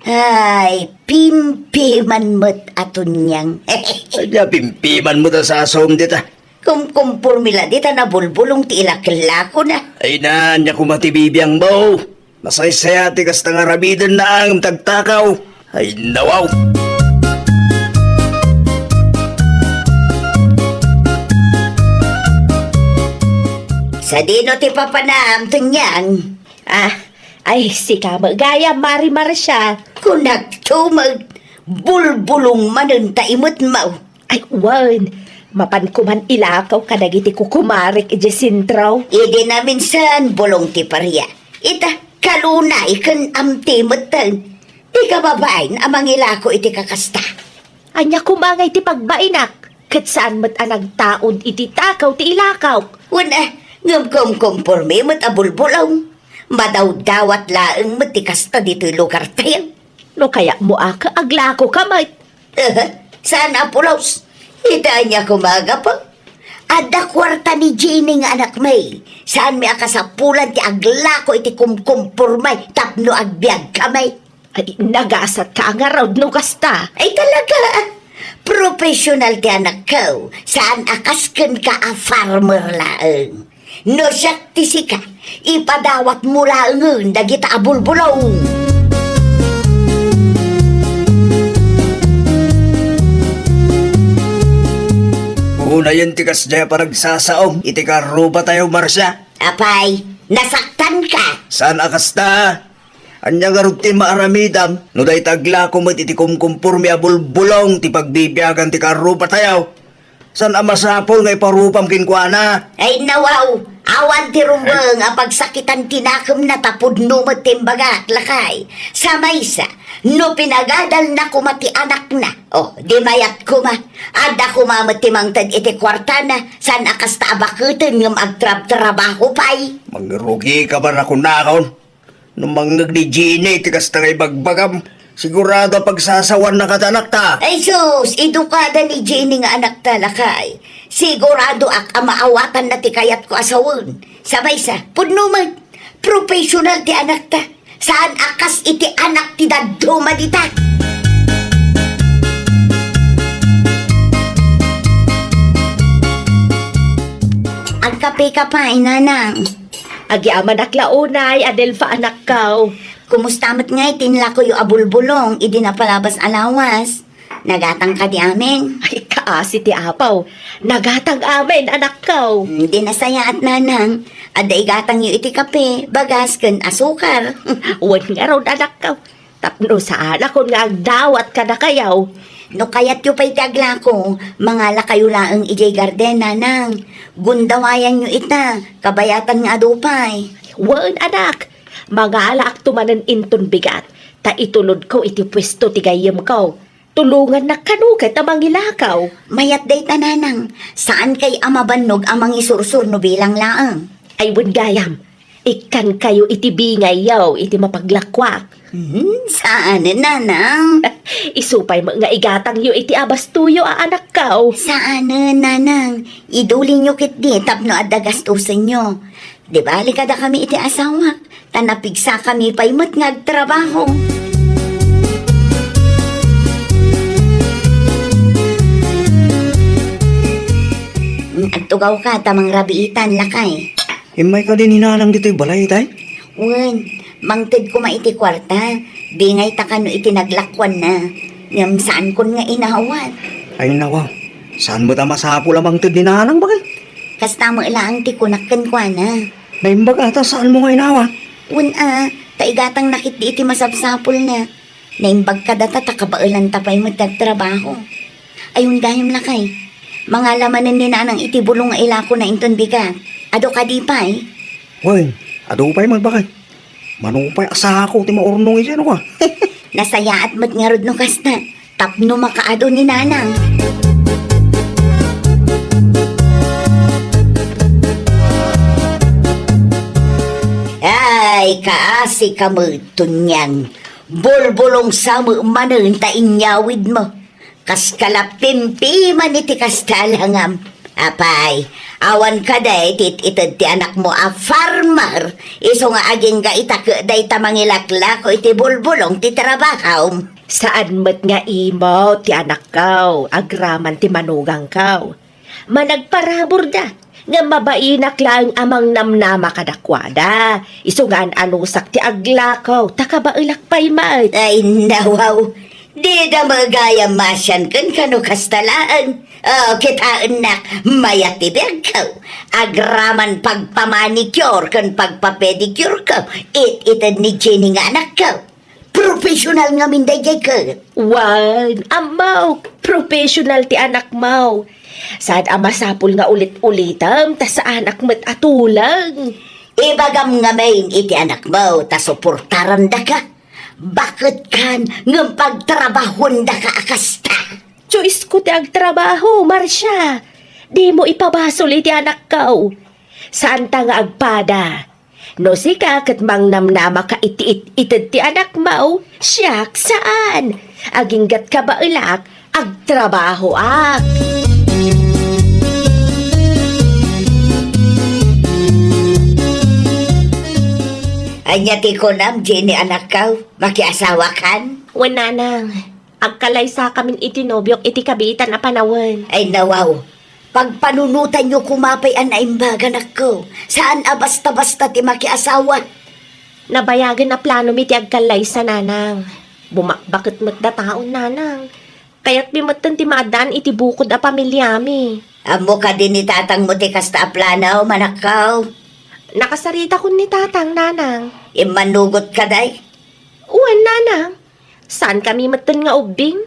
Ay, pimpiman met a Tonyang. Ania pimpiman met a sasawem dita? Kumkumporme la dita nabulbulong ti ilakellakona. Ay na, ania koma ti bibiangmo? Nasaysayat ti kasta nga aramiden, ngem ti agtakaw. Ay, nawaw! Sadino ti papanam, Tunyang? Ah, ay, sika met gayam, Mari Marcia. Kunakto met, bulbulong manen ta imetmo. Ay, wen, mapanko man ilakaw kadagiti kukumarek idiay sentro. Idi naminsan, bulong ti paria. Ita, kalunay ken amti metten. Ti kababain a mangilako iti kakasta. Ania koma ngay ti pagbainak? Ket saan met a nagtaud iti takaw ti ilakawk. Wen, a, ngem kumkumpormi met a bulbulong. Madawdawat laeng met ti kasta ditoy lugartayo. No kayatmo a, aglakoka met. Aha, saan a pulos? Ita ania koma a gapu? Adda kuarta ni Jenny nga anakmi. Saanmi a kasapulan ti aglako iti kumkumpormi tapno agbiagkami. Ay, nagasatka ngarud no kasta. Ay, talaga. Professional ti anakko. Saan a kas kenka a farmer laeng. No siak ti sika, ipadawatmo laengen dagita a bulbulong. Unayen ti kasdiay a panagsasaom iti karrubatayo, Marcia. Apay, nasaktanka? Saan a kasta? Ania ngarud ti maaramidam no dayta aglako met iti kumkumpormi a bulbulong ti pagbibiagan ti karrubatayo? Saan a masapul nga iparupam kenkuana? Ay, nawaw! Awan ti rumbeng a pagsakitan ti nakemna ta pudno met ti imbagak, lakay. Sa maysa, no pinagadalna koma ti anakna, o, di mayat koma. Adda koma met ti mangted iti kuartana, saan a kasta a baketen ngem agtrabtrabaho pay. Mangrugika man a kunakon. No mangngeg ni Jenny ti kasta nga ibagbagam, sigurado a pagsasawanna kada anakta. Ay sus, idukada ni Jenny nga anakta, lakay. Siguradoak a maawatanna ti kayatko a sawen. Sa maysa, pudno met. Professional ti anakta. Saan a kas iti anak ti dadduma dita. Agkapeka pay, nanang. Agyamanak la unay, Adelfa, anakko. Kumusta met ngay ti inlakoyo a bulbulong idi napalabas a lawas? Nagatang kadi amin? Ay, kaasi ti apaw. Nagatang amin, anakko. Hmm, di nasayaat, nanang. Adda igatangyo iti kape, bagas, ken asukar. Wen ngarud, anakko. Tapno saanakon nga agdawat kadakayo. No kayatyo pay ti aglako, mangalakayo laeng idiay garden, nanang. Gundawayanyo ita, kabayatan nga adu pay. Wen, anak, mangalaakto manen inton bigat, ta itulodko iti puesto ti gayyemko. Tulongannak kano ket a mangilakaw. Mayat dayta, nanang. Saankay a mabannog a mangisursur no bilang laeng. Ay, wen gayam. Ikkankayo iti bingayyo iti mapaglakuak. Hmm, saanen, nanang. Isu pay met nga igatangyo iti abastoyo a anakko. Saanen, nanang. Idulinyo ketdi tapno adda gastusenyo. Di bali kadakami iti asawak, ta napigsakami pay met nga agtrabaho. Hmm, agtugawka ta mangrabiitan, lakay. Immay kadi ni nanang ditoy balay, tay? Wen, mangted koma iti kuarta. Bingayta kano iti naglakuanna. Ngem saankon nga inawat. Ay, nawa. Saan met a masapul a mangted ni nanang, bakay? Kasta met laeng ti kunak kenkuana. Naimbag a ta saanmo nga inawat? Wen a, ta igatangna ketdi iti masapsapulna. Naimbag kadata ta kabaelanta pay met ti agtrabaho. Ay, wen gayam, lakay. Mangala manen ni nanang iti bulong nga ilakona inton bigat. Adu kadi pay? Wen, adu pay met, bakay. Mano pay a sako ti maurnong idiay, no ka? Nasayaat met ngarud no kasta. Tapno makaadu ni nanang. Ay, kaasi ka met, Tunyang. Bulbulong sa met manen ta inyawidmo. Kas kalapimpiman iti kasta a langam. Apay, awan kadi ti it-ited ti anakmo a farmer, isu nga agingga ita ket dayta mangilaklako iti bulbulong ti trabahom. Saan met nga imo ti anakko, agraman ti manugangko. Managparaburda, Ngem mabainak laeng a mangnamnama kadakuada. Isu nga an-anusak ti aglakaw, ta kabaelak pay met. Ay, nawaw. Dida met gayam masianken kano kasta laeng. O, kitaennak, mayat ti biagko. Agraman pagpamanicure ken pagpapedicureko, it-ited ni Jenny nga anakko. Professional ngamin daydiay ket. Wen, ammok, professional ti anakmo. Saan a masapul nga ulit-ulitem, ta saanak met a tuleng. Ibagam ngamin iti anakmo, ta suportarandaka. Baket kan ngem pagtrabahondaka a kasta. Choice ko ti agtrabaho, Marcia. Dimo ipabasol iti anakko. Saanta nga agpada. No sika ket mangnamnamaka iti it-ited ti anakmo, siak saan. Aginggat kabaelak, agtrabahoak. Ania ti kunam, Jenny, anakko? Makiasawakan? Wen, nanang. Agkalaysakamin iti nobiok iti kabiitan a panawen. Ay, nawaw. Pagpanunotanyo koma pay a naimbag, anakko. Saan a basta-basta ti makiasawa. Nabayagen a planomi ti agkallaysa, nanang. Bumakbaket met dataon, nanang. Kayatmi metten ti maaddaan iti bukod a pamiliami. Ammo kadi ni tatangmo ti kasta a plano, anakko? Nakasaritakon ni tatang, nanang. Immanugot kadi? Wen, nanang. Saankami metten nga ubbing?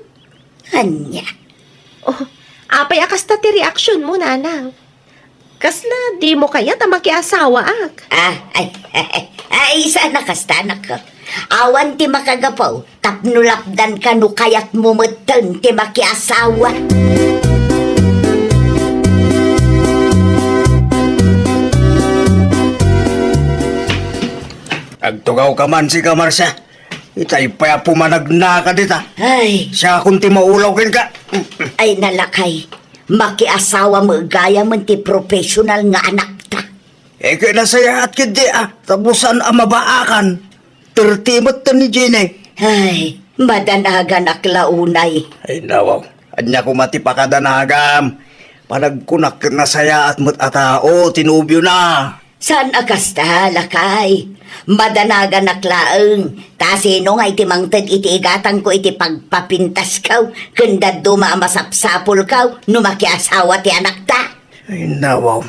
Ania? Oh, apay a kasta ti reaksionmo, nanang? Kasla dimo kayat a makiasawaak? Ah, ay, ay, ay, saan a kasta, anakko. Awan ti makagapu tapno lapdanka no kayatmo metten ti makiasawa. Agtugawka man, sika, Marcia. Itay pay a pumanagnaka dita. Ay. Siakon ti maulaw kenka. Ay, nalakay. Makiasawa met gayamen ti professional nga anakta. Eh, ket nasayaat ketdi a, ta busan a mabaakan. Thirty met ni Jenny. Ay, madanaganak la unay. Ay, nawaw. Ania koma ti pakadanagam? Panagkunak ket nasayaat met a tao ti nobiona. Saan a kasta, lakay. Madanaganak laeng. Ta sino ngay ti mangted iti igatangko iti pagpapintasko ken dadduma a masapsapulko no makiasawa ti anakta? Ay, nawaw.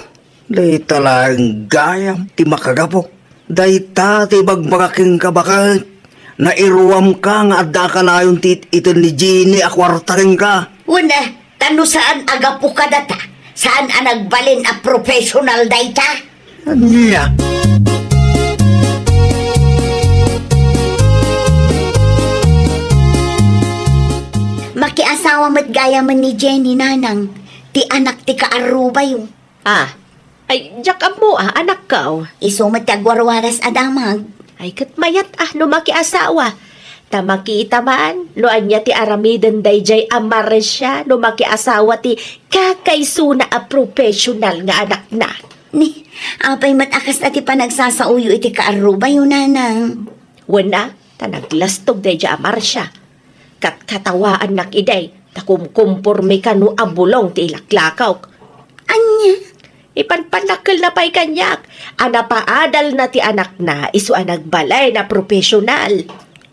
Dayta laeng gayam ti makagapu. Dayta ti ibagbaga kenka, baket. Nairuamka nga adda a kanayon ti it-iten ni Jenny a kuarta kenka. Wen, ta no saan a gapu kadata, saan a nagbalin a professional dayta? Ania? Makiasawa met gayamen ni Jenny, nanang, ti anak ti kaarrubayo. Ah, ay, diak ammo a, anakko. Isu met ti agwarwaras a damag. Ay, ket mayat a no makiasawa. Ta makita man no ania ti aramiden daydiay a Marcia no makiasawa ti kakaisuna a professional nga anakna. Ni, apay met a kasta ti panagsasaoyo iti kaarrubayo, nanang? Wen a, ta naglastog daydiay a Marcia. Katkatawaannak idi, ta kumkumporme kano a bulong ti ilaklakawk. Ania? Ipanpannakkelna pay kaniak a napaadalna ti anakna isu a nagbalin a professional.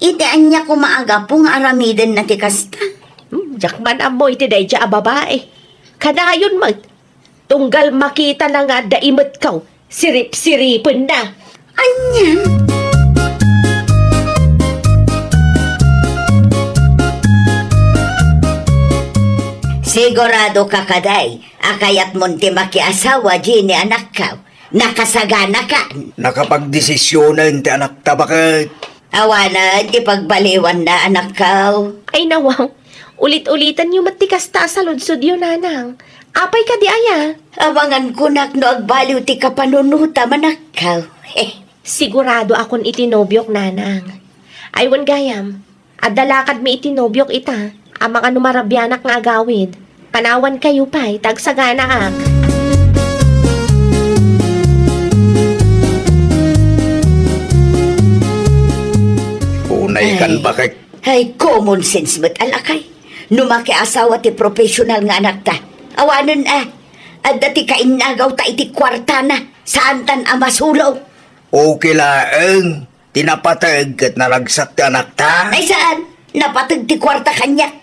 Iti ania koma a gapu nga aramidenna ti kasta? Hmm, diak man ammo iti daydiay a babai. Kanayon met, tunggal makitana nga adda imetko, siripsiripenna. Ania? Siguradoka kadi a kayatmon ti makiasawa, Jenny, anakko? Nakasaganakan? Nakapagdesisionen ti anakta, baket. Awanen ti pagbaliwanna, anakko. Ay, nawaw. Ulit-ulitanyo met ti kasta a saludsodyo, nanang. Apay kadi aya? Amangan kunak no agbaliw ti kapanunotam, anakko. Eh. Siguradoakon iti nobiok, nanang. Ay, wen gayam, adda lakadmi iti nobiok ita. Amangan no marabianak nga agawid. Panawankayo pay, ta agsaganaak. Unay kan Ay. bakek. Ay, common sense met, alakay. No makiasawa ti professional nga anakta, awanen a. Adda ti kainnagawta iti kuartana, saantan a masulo. Okay laeng. Ti napateg ket naragsak ti anakta? Ay, saan. Napateg ti kuarta kaniak.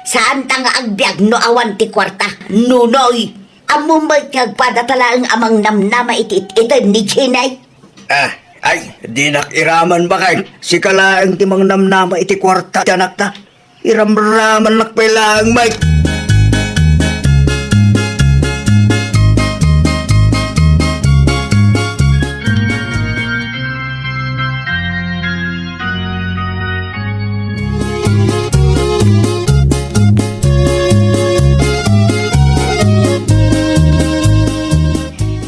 Saanta nga agbiag no awan ti kuarta. Nunoy. Ammom met nga agpadata laeng a mangnamnama iti it-iten ni Jenay. Ah, ay, dinak iraman, baket. Sika laeng ti mangnamnama iti kuarta ti anakta. Iramramannak pay laeng, Mike.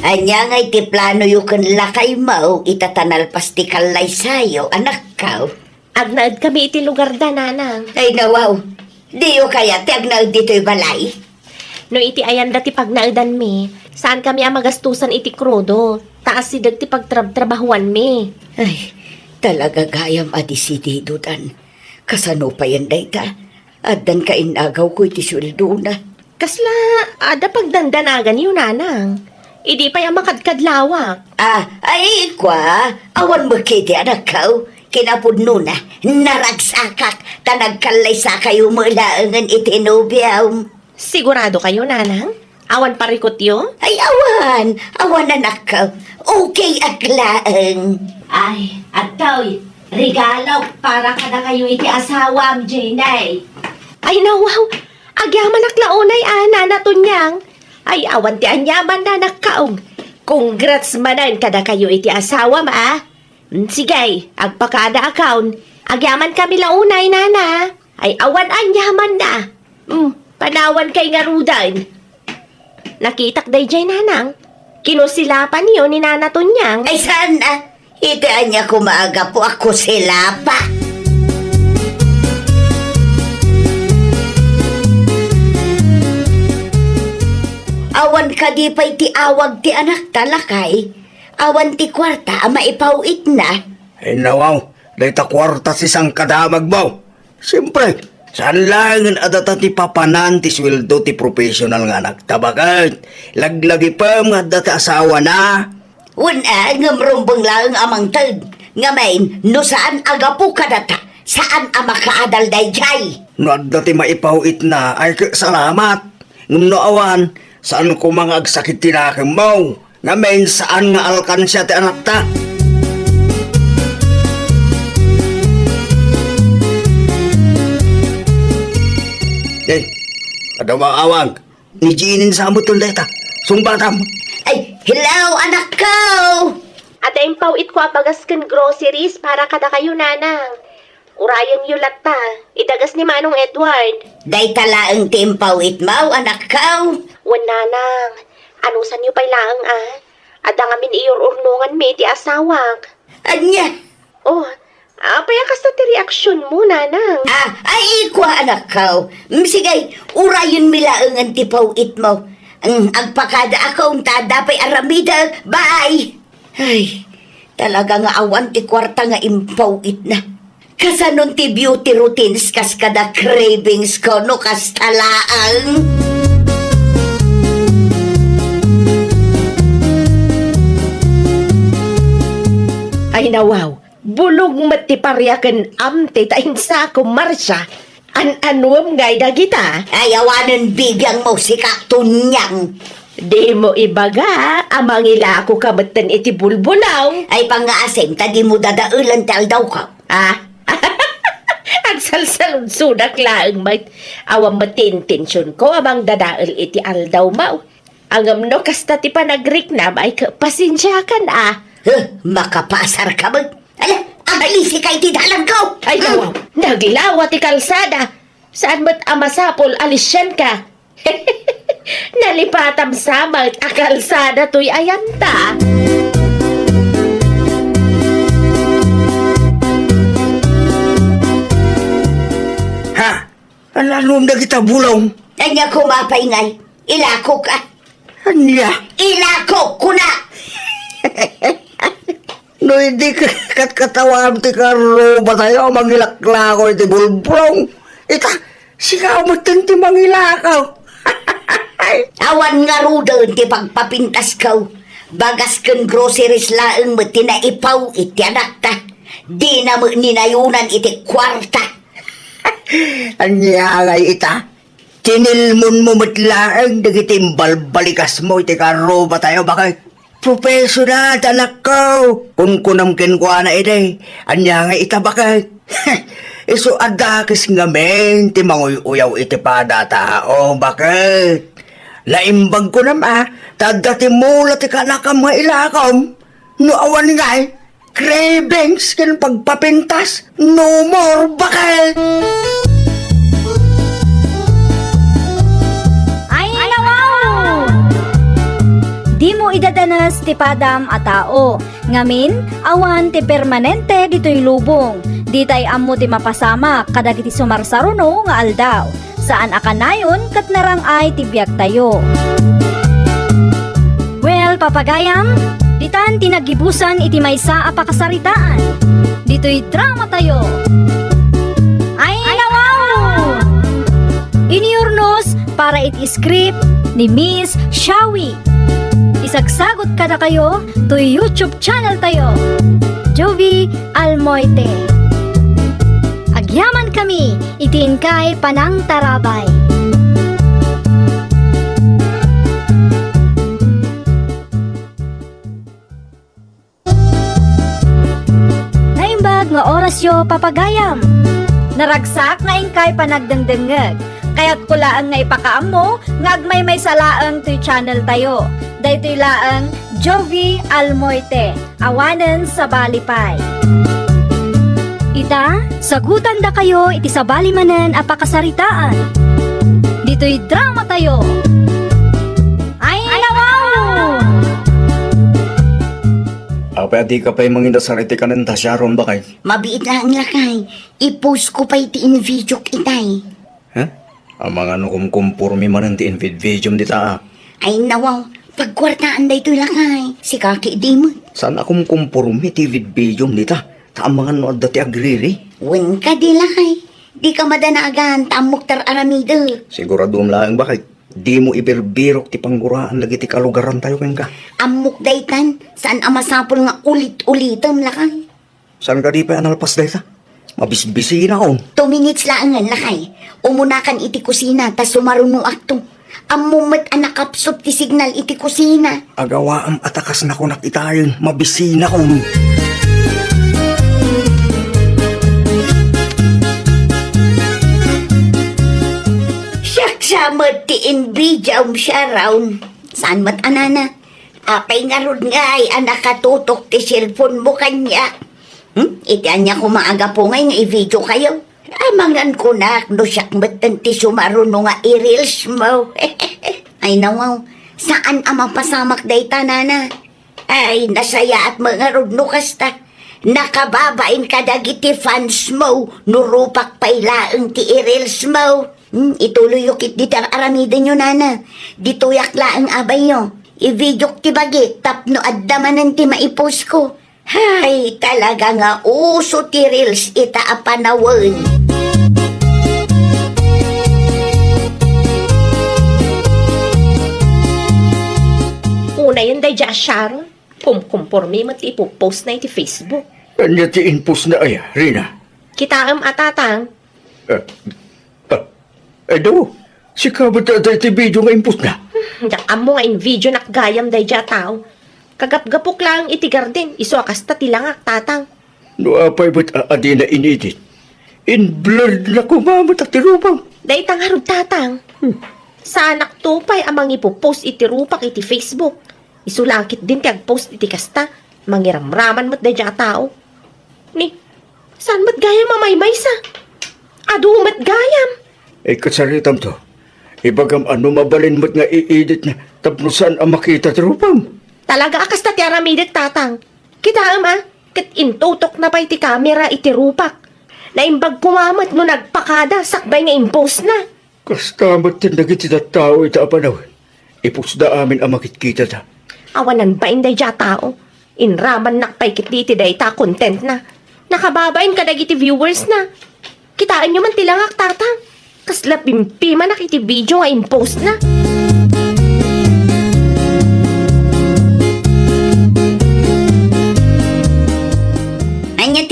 Ania ngay ti planoyo ken lakaymo ita ta nalpas ti kallaysayo, anakko? Agnaedkami iti lugarda, nanang. Ay, nawaw. Diyo kayat ti agnaed ditoy balay? No iti ayanda ti pagnaedanmi, saankami a magastusan iti krudo, ta asideg ti pagtrabtrabahuanmi. Ay, talaga gayam a desididodan. Kasano payen dayta? Addan kainnagawko iti sueldona. Kasla adda pagdandanaganyo, nanang? Idi pay a makadkadlawak. Ah, ay, kua, awan met ketdi, anakko. Kinapudnona, naragsakak, ta nagkallaysakayo met laengen iti nobiam. Sigurado kayo, nanang? Awan parikutyo? Ay, awan. Awan, anakko. Okay ak laeng. Ay, adtoy, regalo para kadakayo iti asawam, Jenay. Ay, nawaw. Agyamanak la unay a, Nana Tonyang. Ay, awan ti aniaman, Nana Kaong. Congrats manen kadakayo iti asawam, a. Mm, sige, agpakada akon. Agyamankami la unay, Nana. Ay, awan aniamanna. Mm, panawan kay ngaruden. Nakitak daydiay, nanang. Kinusilapanyo ni Nana Tonyang. Ay, saan a? Iti ania koma a gapu a kusilapa? Awan kadi pay ti awag ti anakta, lakay? Awan ti kuarta a maipaw-itna? Ay, nawaw, dayta kuarta ti sangkadamagmo. Siempre, saan laengen a data ti papanan ti sueldo ti professional nga anakta, baket laglagipem nga adda ti asawana. Wen a, ngem rumbeng laeng a mangted. Ngamin, no saan a gapu kadata, saan a makaadal daydiay. No adda ti maipaw-itna, ay ket salamat. Ngem no awan, saan koma nga agsakit ti nakemmo. Ngamin, saan nga alkansia ti anakta. Eh, adda maawag. Ni Jeanine sa metten dayta. Sungbatam. Ay, hello, anakko! Adda impaw-itko a bagas ken groceries para kadakayo, nanang. Urayenyo latta, idagas ni Manong Edward. Dayta laeng ti impaw-itmo, anakko? Wen, nanang, anusanyo pay laeng a. Adda ngamin iyur-urnonganmi ti asawak. Ania? Oh, apay a kasta ti reaksionmo, nanang? Ah, ay, kua, anakko. Mm, sige, urayenmi laengen ti paw-itmo. Mm, agpakada akon ta adda pay aramidek. Bye! Ay, talaga nga awan ti kuarta nga impaw-itna. Kasanon ti beauty routines kas kada cravings ko no kasta laeng? Ay, nawaw, bulong met ti pariaken, amte, ta insako, Marcia. An-anuem ngay dagita? Ay, awanen bibiangmo, sika, Tonyang. Dimo ibaga a mangilakoka metten iti bulbulong. Ay, pangngaasim ta dimo dadaelen ti aldawko. Ah? Agsalsaludsodak laeng met. Awan met ti intensionko a mangdadael iti aldawmo. Ngem no kasta ti panagriknam, ay, pasensiakan a. Huh, makapasarka met. Ala, aglisika iti dalanko! Ay, nawaw, naglawa ti kalsada. Saan met a masapul a lisianka? Nalipatam sa met a kalsada toy ayanta. Ha? An-anuem dagita bulong? Ania koma pay ngay? Ilakok a. Ania? Ilakok, kuna! No idi ket katkatawam ti karrubatayo a mangilaklako iti bulbulong, ita, sika metten ti mangilako. Awan ngaruden ti pagpapintasko. Bagas ken groceries laeng met ti naipaw iti anakta. Dina met ninayunan iti kuarta. Ania ngay ita? Tinilmonmo met laeng dagiti imbalbalikasmo iti karrubatayo, baket? Professional ti anakko. Kunkunam kenkuana idi, ania nga ita, baket? Isu a dakes ngamin ti manguy-uyaw iti pada a tao, baket? Naimbag kunam a, ta adda ti mula ti kanakam nga ilakom. No awan ngay, cravings ken pagpapintas, no more, baket! Ay, nawaw! Dimo idadanes ti padam a tao. Ngamin, awan ti permanente ditoy lubong. Ditay ammo ti mapasamak kadagiti sumarsaruno nga aldaw. Saan a kanayon ket narang-ay ti biagtayo. Well, papagayam, ditan ti naggibusan iti maysa a pakasaritaan. Ditoy dramatayo. Ay, nawaw! Inurnos para iti script ni Miss Shawi. Isagsagot kadakayo toy YouTube channel tayo, Jovie Almoite. Agyaman kami iti inkay panangtarabay. Naimbag nga orasyo, papagayam. Naragsak nga inkay panagdengdengngeg. Kayatko laeng nga ipakaammo nga agmaymaysa laeng toy channel tayo. Daytoy laeng Jovie Almoite, awanen sabali pay. Ita, sagutandakayo iti sabali manen a pakasaritaan. Ditoy dramatayo. Ay, nawaw! Apay a dika pay manginasar iti kanenta, Sharon, baket? Mabiit laeng, lakay. I-post ko pay ti invidiok itay. Ha? Amangan no kumkumpormi manen ti invid-, videom dita, a. Ay, nawaw. Pagkuartaan daytoy, lakay. Sika ketdi met. Saan a kumkumpormi ti vid-, videom dita? Ta amangan no adda ti agriri. Wen kadi, lakay. Dika madanagan, ta ammok ti ar-aramidek. Siguradom laeng, baket. Dimo ibirbirok ti pangguraan dagiti kalugarantayo kenka. Ammok daytan, saan a masapul nga ulit-ulitem, lakay. Saan kadi pay a nalpas dayta? Mabisbisinakon. Two minutes laengen, lakay. Umunakan iti kusina, ta sumarunoakto. Ammom met a nakapsut ti signal iti kusina. Agawaem a ta kas nakunak itayen, mabisinakon. Siak sa met ti invidiaem, Sharon. Saan met a nana? Apay ngarud ngay a nakatutok ti cellphone mo kaniak? Hmm? Iti ania koma a gapu ngay nga i-video kayo? Amangan kunak no siak metten ti sumaruno nga i-reels mo. Ay, nawaw, saan a mapasamak dayta, nana. Ay, nasayaat met ngarud no kasta. Nakababain kadagiti fans mo no rupak pay laeng ti i-reels mo. Hmm, ituloyyo ketdi ti ar-aramidenyo, nana. Ditoyak laeng a bayo. I-videok ti bagik tapno adda manen ti maipost ko. Hay, talaga nga uso ti reels ita a panawen. Unayen daydiay a Sharon, kumkumpormi met ti ipopost na iti Facebook. Ania ti impost na aya, Rina? Kitaem a, tatang. Eh, ah, Edo, sika met dayta iti video nga impost na? Hmm, diak ammo nga in-video nak gayam daydiay a tao. Kagapgapok laeng iti garden, isu a kasta ti langak, tatang. No apay met a adina in-edit, in-blurred na koma met ti rupam. Dayta ngarud, tatang. Hmm. Saanakto pay a mangipopost iti rupak iti Facebook. Isu la ketdin ti agpost iti kasta, mangiramraman met daydiay a tao. Ni, saan met gayam a maymaysa? Adu met gayam. Ay, kasaritamto. Ibagam a no mabalin met nga i-edit na tapno saan a makita ti rupam. Talaga a kasta ti aramidek, tatang. Kitaem a, ket intutokna pay ti kamera iti rupak. Naimbag koma met no nagpakada sakbay nga impost na. Kasta met dagiti tattao ita a panawen. Ipostda amin a makitkitada. Awanan bain daydiay a tao. Inramannak pay ketdi iti dayta a content na. Nakababain kadagiti viewers na. Kitaenyo man ti langak, tatang. Kasla pimpimanak iti video nga impost na.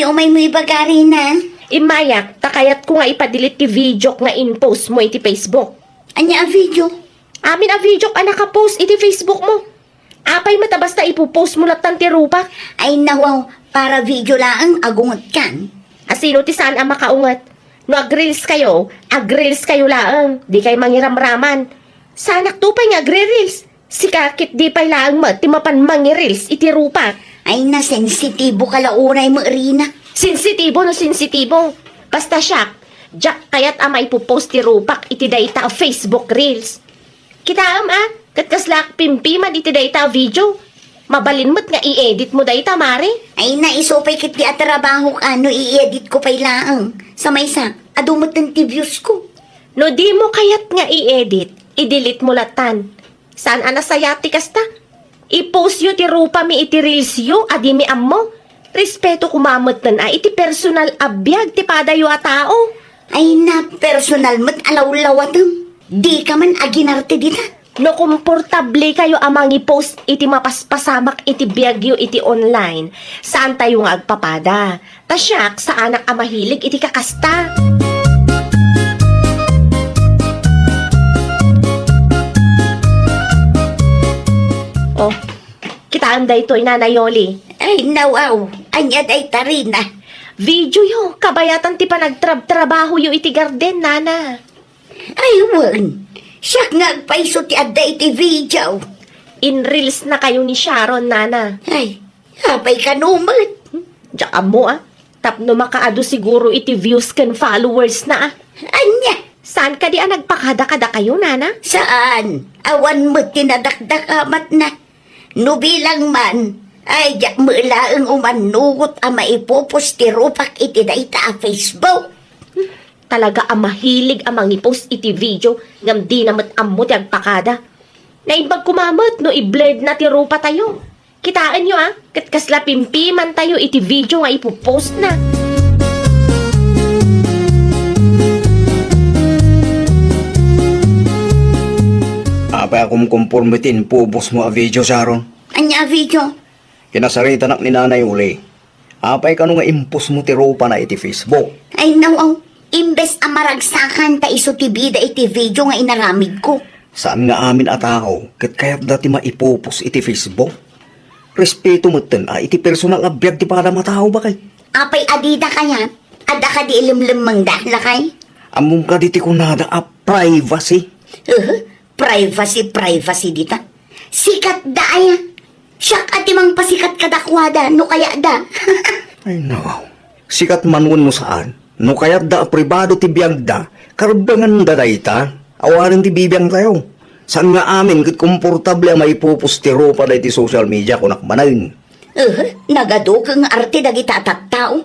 Umaymo ibaga, Rina. Immayak, ta kayatko nga ipa-delete ti videok nga in-post mo iti Facebook. Ania a video? Amin a videok a naka-post iti Facebook mo. Apay met a basta ipo-post mo lattan ti rupak? Ay, nawaw, para video laeng, agungetkan. A sino ti saan a makaunget? No ag-reels kayo, ag-reels kayo laeng, di kay mangiramraman. Saanakto pay nga agre-reels. Sika ket di pay laeng met ti mapan mangi-reels iti rupak. Ay, nasensitibo ka la unay met, Rina. Sensitibo no sensitibo. Basta siak, diak kayat a maipo-post ti rupak iti dayta a Facebook Reels. Kitaem a, ket kaslaak pimpiman iti dayta a video. Mabalin met nga i-edit mo dayta, Mare. Ay, naiso pay ket ti a trabahok a no i-edit ko pay laeng. Sa maysa, adu metten ti views ko. No di mo kayat nga i-edit, i-delete mo lattan. Saan a nasayaat ti kasta? I-post yo ti rupami iti reels yo a dimi ammo. Respeto koma metten a iti personal a biag ti padayo a tao. Ay na, personal met a lawlawatem. Dika man aginarte dita. No komportable kayo a mangi-post iti mapaspasamak iti biagyo iti online, saantayo nga agpapada. Ta siak, saanak a mahilig iti kakasta. Oh, kitaem daytoy, Nana Yoli. Ay, nawaw. Ania dayta, Rina? Video yo, kabayatan ti panagtrabtrabaho yo iti garden, Nana. Ay, wen. Siak nga agpayso ti adda iti video. In-reels na kayo ni Sharon, Nana. Ay, apay kano met? Diak ammo, a. Tapno makaadu siguro iti views ken followers na, a. Ania? Saan kadi a nagpakada kadakayo, Nana? Saan? Awan met ti nadakdakamatna. No bilang man, ay diak met laeng umannugot a maipo-post ti rupak iti dayta a Facebook. Talaga a mahilig a mangi-post iti video ngem dina met ammo ti agpakada. Naimbag koma met no i-blurred na ti rupatayo. Kitaenyo a, ket kasla pimpimantayo iti video nga ipo-post na. Apay a kumkomporme ti inpo-post mo a video, Sharon? Ania a video? Kinasaritanak ni Nanay Uli. Apay kano nga impos mo ti rupana iti Facebook? Ay, nawaw. Imbes a maragsakan ta isu ti bida iti video nga inaramidko. Saan nga amin a tao ket kayatda ti maipupos iti Facebook. Respeto metten a iti personal a biag ti padam a tao, baket. Apay a dida kayat? Adda kadi ilemlemmengda, lakay? Ammom kadi ti kunada a privacy? Uh, privacy, privacy dita. Sikatda aya. Siak a ti mangpasikat kadakuada no kayatda. Ay, no. Sikat man wenno saan, no kayatda a pribado ti biagda, karbengenda dayta. Awanen ti bibiangtayo. Saan nga amin ket komportable a maipupos ti rupada iti social media, kunak manen. Eh, nagaduke nga arte dagita a tattao.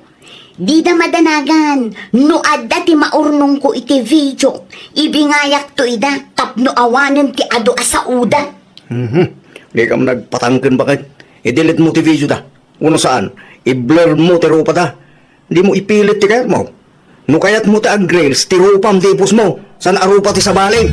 Dida madanagan no adda ti maurnongko iti video, ibingayakto ida tapno awanen ti adu a saoda. Mhm. Dikam nagpatangken, baket. I-delete mo ti video da. Wenno saan, i-blur mo ti rupada. Dimo ipilit ti kayatmo. No kayatmo ti ag-reels, ti rupam ti ipos mo. Saan a rupa ti sabali?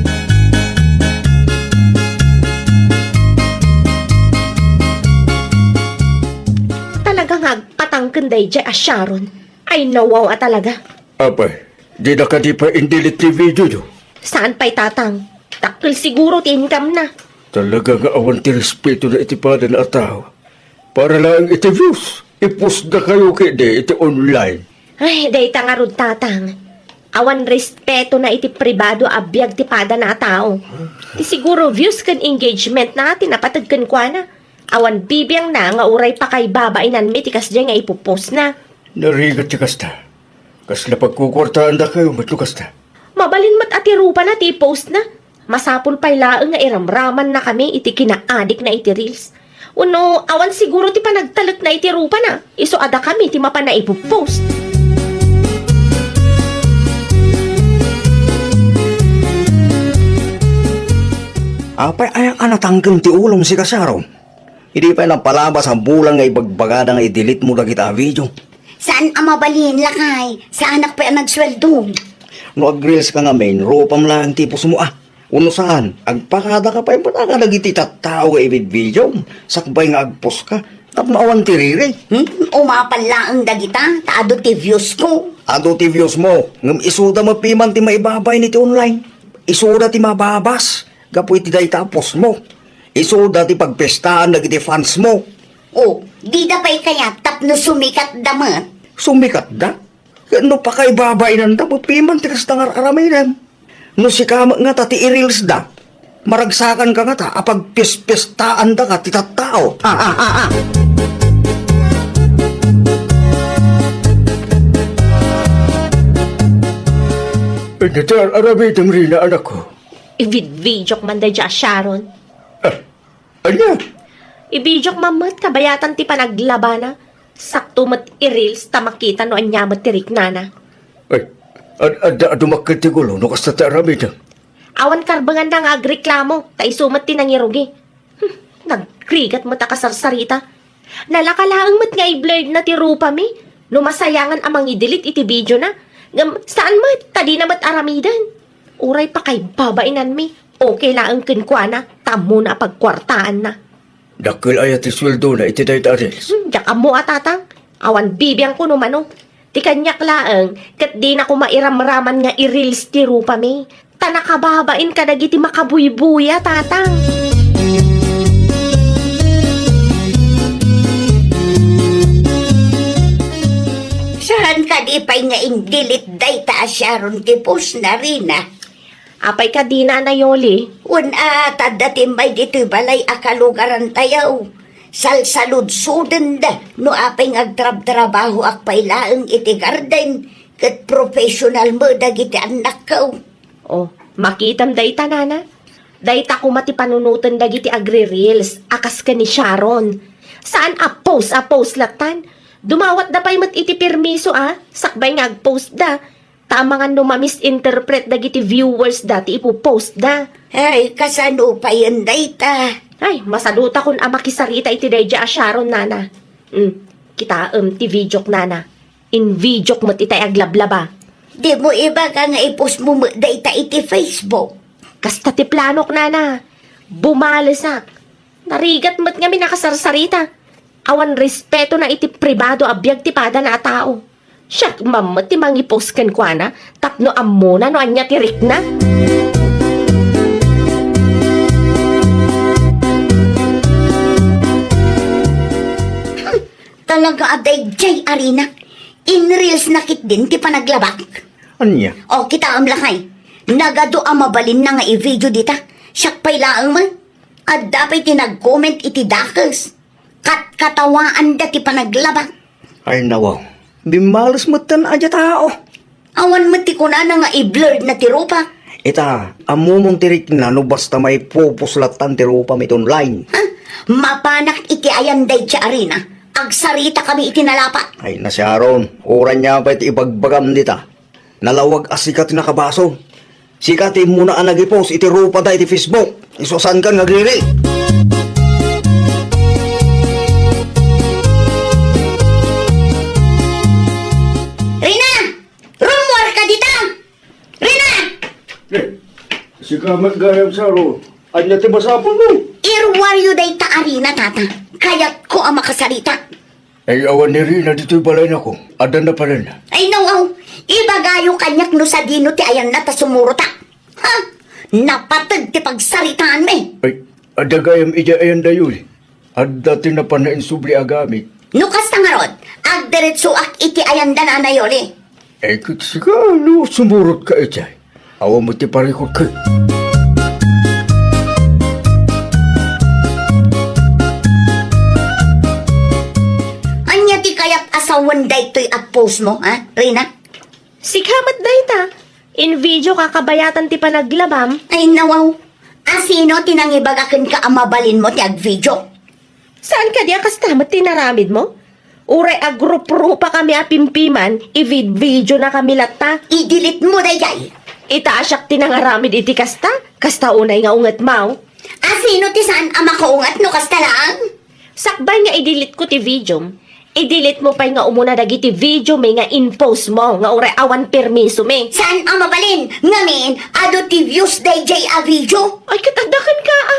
Talaga nga agpatangken daydiay a Sharon. Ay, nawaw a talaga. Apay, dida kadi pay in-delete ti videoyo? Saan pay, Tatang. Dakkel siguro ti income na. Talaga nga awan ti respeto na iti padana a tao. Para laeng iti views, ipostda kayo ketdi iti online. Ay, dayta ngarud, Tatang. Awan respeto na iti pribado a biag ti padana a tao. Ti siguro views ken engagement na ti napateg kenkuana. Awan bibiangna nga uray pakaibabainanmi ti kasdiay nga ipopost na. Narigat ti kasta. Kasla pagkukuartaandakayo met no kasta. Mabalin met a ti rupana ti i-post na. Masapul pay laeng nga iramramannakami iti kinaadik na iti reels. Wenno, awan siguro ti panagtalek na iti rupana. Isu a dakami ti mapan a ipopost. Apay aya a natangken ti ulom, sika, Sharon? Idi pay napalabas a bulan nga ibagbagada nga i-delete mo dagita a video. Saan a mabalin, lakay? Saanak pay a nagsueldo. No ag-reels ka ngamin, rupam laeng ti ipos mo, a. Wenno saan, agpakada ka pay met a kadagiti tattao nga ibidbidiom, sakbay nga agpost ka. Tapno awan ti riri. Hmm? Umapal laeng dagita, ta adu ti views ko. Adu ti views mo, ngem isuda met piman ti maibabain iti online. Isuda ti mababas gapu iti dayta a post mo. Isuda ti pagpiestaan dagiti fans mo. Oh, dida pay kayat tapno sumikatda met? Sumikatda? Ket no pakaibabainanda, mapiman ti kasta nga ar-aramidem. No sika met ngata ti i-reels da, maragsakanka ngata a pagpispiestaandaka ti tattao. Ah, ah, ah, ah. Ania ti ar-aramidem, Rina, anakko? Ividvidiok man daydiay a Sharon. Ah, Ania? Ibidiok man met kabayatan ti panaglabana. Sakto met i-reels ta makita no ania met ti riknana. Ay, ad-, adda a dumakkel ti gulo no kasta ti aramidem. Awan karbenganna nga agreklamo, ta isu met ti nangirugi. Hmm, nagrigat met a kasarsarita. Nalaka laeng met nga i-blurred na ti rupami no masayangan a mangidelete iti videona. Ngem saan met, ta dina met aramiden. Uray pakaibabainanmi. Okay laeng kenkuana, ta ammona a pagkuartaanna. Dakkel aya ti sueldona iti dayta a reels? Hmm, diak ammo a, tatang. Awan bibiangko no mano. Ti kaniak laeng, ket dinako mairamraman nga i-reels ti rupami. Ta nakababain kadagiti makabuybuya, tatang. Saan kadi pay nga in-delete dayta a Sharon ti post na, Rina? Apay kadi, Nana Yoli? Wen a, ta adda timmay ditoy balay a kalugarantayo. Salsaludsodenda no apay nga agtrabtrabahoak pay laeng iti garden ket professional met dagiti annakko. Oh, makitam dayta, Nana. Dayta koma ti panunoten dagiti agri-reels a kas ken ni Sharon. Saan a post a post lattan. Dumawatda pay met iti permiso a sakbay nga agpostda. Ta amangan no ma-misinterpret dagiti viewers da ti ipopost da. Ay, kasano payen dayta? Ay, masadutakon a makisarita iti daydiay a Sharon, nana. Hmm, kitaem ti videok, nana. In videok met itay aglablaba. Dimo ibaga nga ipost mo met dayta iti Facebook? Kasta ti planok, nana. Bumalesak. Narigat met ngamin a kasarsarita. Awan respetona iti pribado a biag ti padana a tao. Siak man met ti mangipost kenkuana tapno ammona no ania ti rikna. Hmm, talaga a daydiay a Rina. In-reels na ketdin ti panaglabak. Ania? O, kitaem lakay. Nagadu a mabalinna nga i-video dita. Siak pay laeng man. Adda pay ti nag-comment iti dakes. Katkatawaanda ti panaglabak. Ay, nawaw. Bimmales metten a dia tao. Awan met ti kunana nga i-blurred na ti rupa. Ita, ammomon ti rikna no basta maipopost lattan ti rupam iti online. Ha? Mapanak iti ayan daydiay a Rina. Agsaritakami iti nalapa. Ay, na Sharon, uray ania pay ti ibagbagam dita. Nalawag a sika ti nakabasol. Sika ti immuna a nag-ipost iti rupada iti Facebook. Isu a saankan nga agriri. Rina! Rummuarka dita! Rina! Eh, sika met gayam, Sharon. Ania ti masapulmo? Iruaryo dayta a Rina, tata. Kayatko a makasarita. Ay, awan ni Rina ditoy balayna ko. Adda napalenna. Ay, nawaw. Ibagayo kaniak no sadino ti ayanna ta sumurotak. Ha? Napateg ti pagsaritaanmi. Ay, adda gayam idiay ayanda, Yoli. Adda ti napanna insubli a gamit. No kasta ngarud, agdiretsoak iti ayanda, nana Yoli. Ay, ket sika, no sumurotka idiay. Awan met ti parikutko. Ania ti kayat a sawen daytoy a post mo, ha, Rina? Sika met dayta. In-videoka kabayatan ti panaglabam. Ay, nawaw. A sino ti nangibaga kenka a mabalinmo ti ag-video? Saan kadi a kasta met ti naramidmo? Uray agruprupa kami a pimpiman, i-vid-video na kami latta. I-delete mo daydiay. Ita a siak ti nangaramid iti kasta, kasta unay nga ungetmo. A sino ti saan a makaunget no kasta laeng? Sakbay nga i-delete ko ti videom, i-delete mo pay nga umuna dagiti videomi nga in-post mo nga uray awan permisomi. Saan a mabalin? Ngamin, adu ti views daydiay a video. Ay, ket adda kenka, a.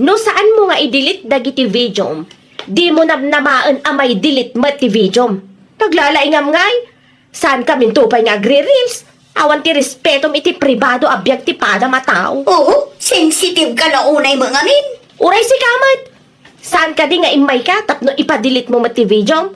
No saanmo nga i-delete dagiti videom, Dimo namnamaen a mai-delete met ti videom. Naglalaingam ngay? Saankaminto pay nga agri-reels? Awan ti respetom iti pribado a biag ti padam a tao. Oo, sensitive ka la unay met ngamin. Uray sika met. Saan kadi nga immayka tapno ipa-delete mo met ti videom?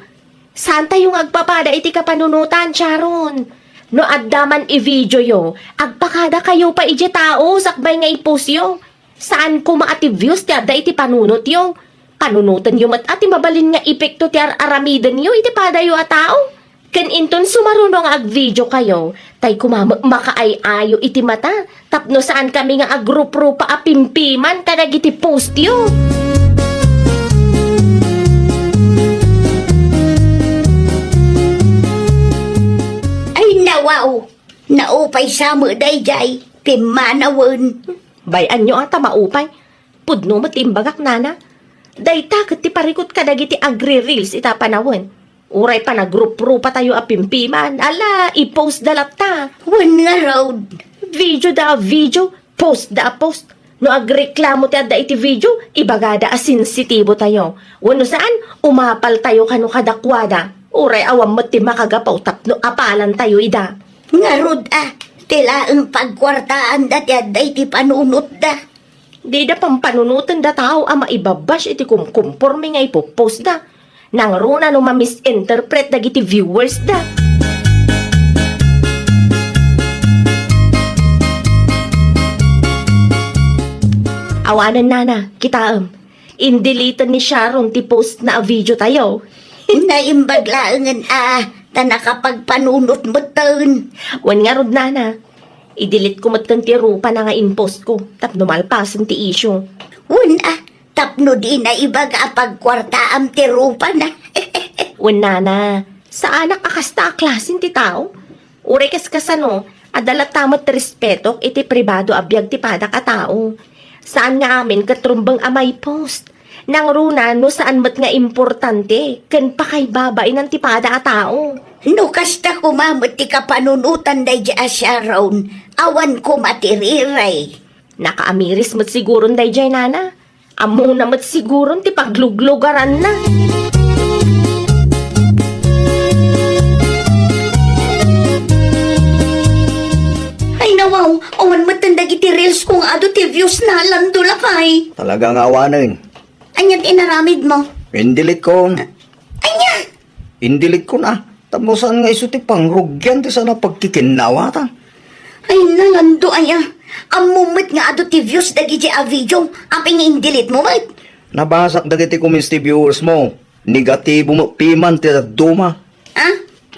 Saantayo nga agpapada iti kapanunotan, Sharon. No adda man i-videoyo, agpakadakayo pay idiay tao sakbay nga i-postyo. Saan koma a ti views ti adda iti panunotyo. Panunotenyo met a ti mabalin nga epekto ti ar-aramidenyo iti padayo a tao. Ken inton sumaruno nga agvideokayo, tay koma met makaay-ayo iti mata tapno saankami nga agruprupa a pimpiman kadagiti postyo. Ay, nawaw! Naupay sa met daydiay, pimmanawen. Bay-anyo a ta maupay. Pudno met ti imbagak, nana. Dayta ket ti parikut kadagiti agri-reels ita panawen. Uray panagruprupatayo a pimpiman, ala, i-postda latta. Wen ngarud. Videoda a video, postda a post. No agreklamo ti adda iti video, ibagada a sensitibotayo. Wenno saan, umapaltayo kano kadakuada. Uray awan met ti makagapu tapno apalantayo ida. Ngarud a, ti laeng pagkuartaanda ti adda iti panunotda. Dida pampanunotenda tao a maibabash iti kumkumpormi nga ipopostda. Nangruna no ma-misinterpret dagiti viewers da. Awanen, nana, kitaem. Indeleten ni Sharon ti post na a video tayo. Naimbag laengen a ta nakapagpanunot metten. Wen ngarud, nana. I-delete ko metten ti rupana nga in-post ko tapno malpasen ti issue. Wen a, tapno dina ibaga a pagkuartaam ti rupana. Wen, nana, saanak a kasta a klasen ti tao. Uray kas kasano, adda latta met ti respetok iti pribado a biag ti padak a tao. Saan nga amin ket rumbeng a mai-post. Nangruna no saan met nga importante ken pakaibabainan ti pada a tao. No kasta koma met ti kapanunotan daydiay a Sharon, awan koma ti riray. Nakaamiris met siguron daydiay, nana. Ammona met siguron ti pagluglugaranna. Ay, nawaw, awan metten dagiti reels ko nga adu ti views na, Lando, lakay. Talaga nga awanen. Ania ti inaramid mo? Indelete ko. Ania? Indelete ko na. Tapno saan nga isu ti pangrugian ti saan a pagkikinnawatan. Ay, Lando, aya. Ammom met nga adu ti views dagiti a video. Apay nga indelete mo met? Nabasak dagiti comments ti viewers mo. Negatibo met piman ti dadduma. Ah?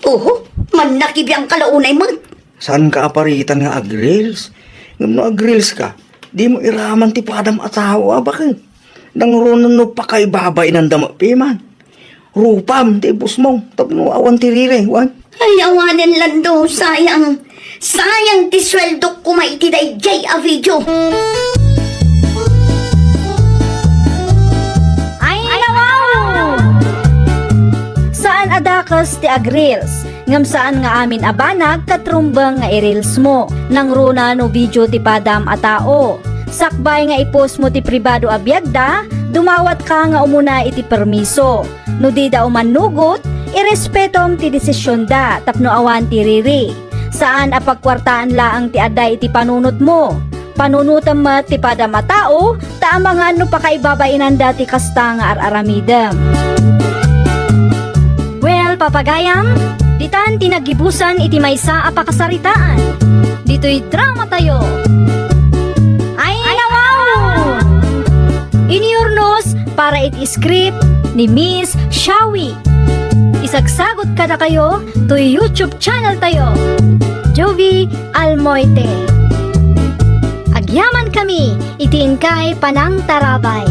Oho, mannakibiang ka la unay met. Saanka a paritan nga agreels? Ngem no agreels ka, dimo iraman ti padam a tao a baket. Nangruna no pakaibabainanda met piman. Rupam ti i-post mo tapno awan ti riray, wen? Ay, awanen, Lando, sayang. Sayang ti sueldok koma iti daydiay a video. Ay, nawaw! Saan a dakes ti agreels, ngem saan nga amin a banag ket rumbeng nga i-reels mo. Nangruna no video ti padam a tao. Sakbay nga i-post mo ti pribado a biagda, dumawatka nga umuna iti permiso. No dida umannugot, irespetom ti desisionda tapno awan ti riri. Saan a pagkuartaan laeng ti adda iti panunotmo. Panunotem met ti padam a tao, ta amangan no pakaibabainanda ti kasta nga ar-aramidem. Well, papagayam, ditan ti naggibusan iti maysa a pakasaritaan. Ditoy dramatayo. Ay, nawaw! Iniurnos para iti script ni Miss Shawi. Isagsagot kadakayo toy YouTube channel tayo, Jovi Almoite. Agyaman kami iti inkay panangtarabay.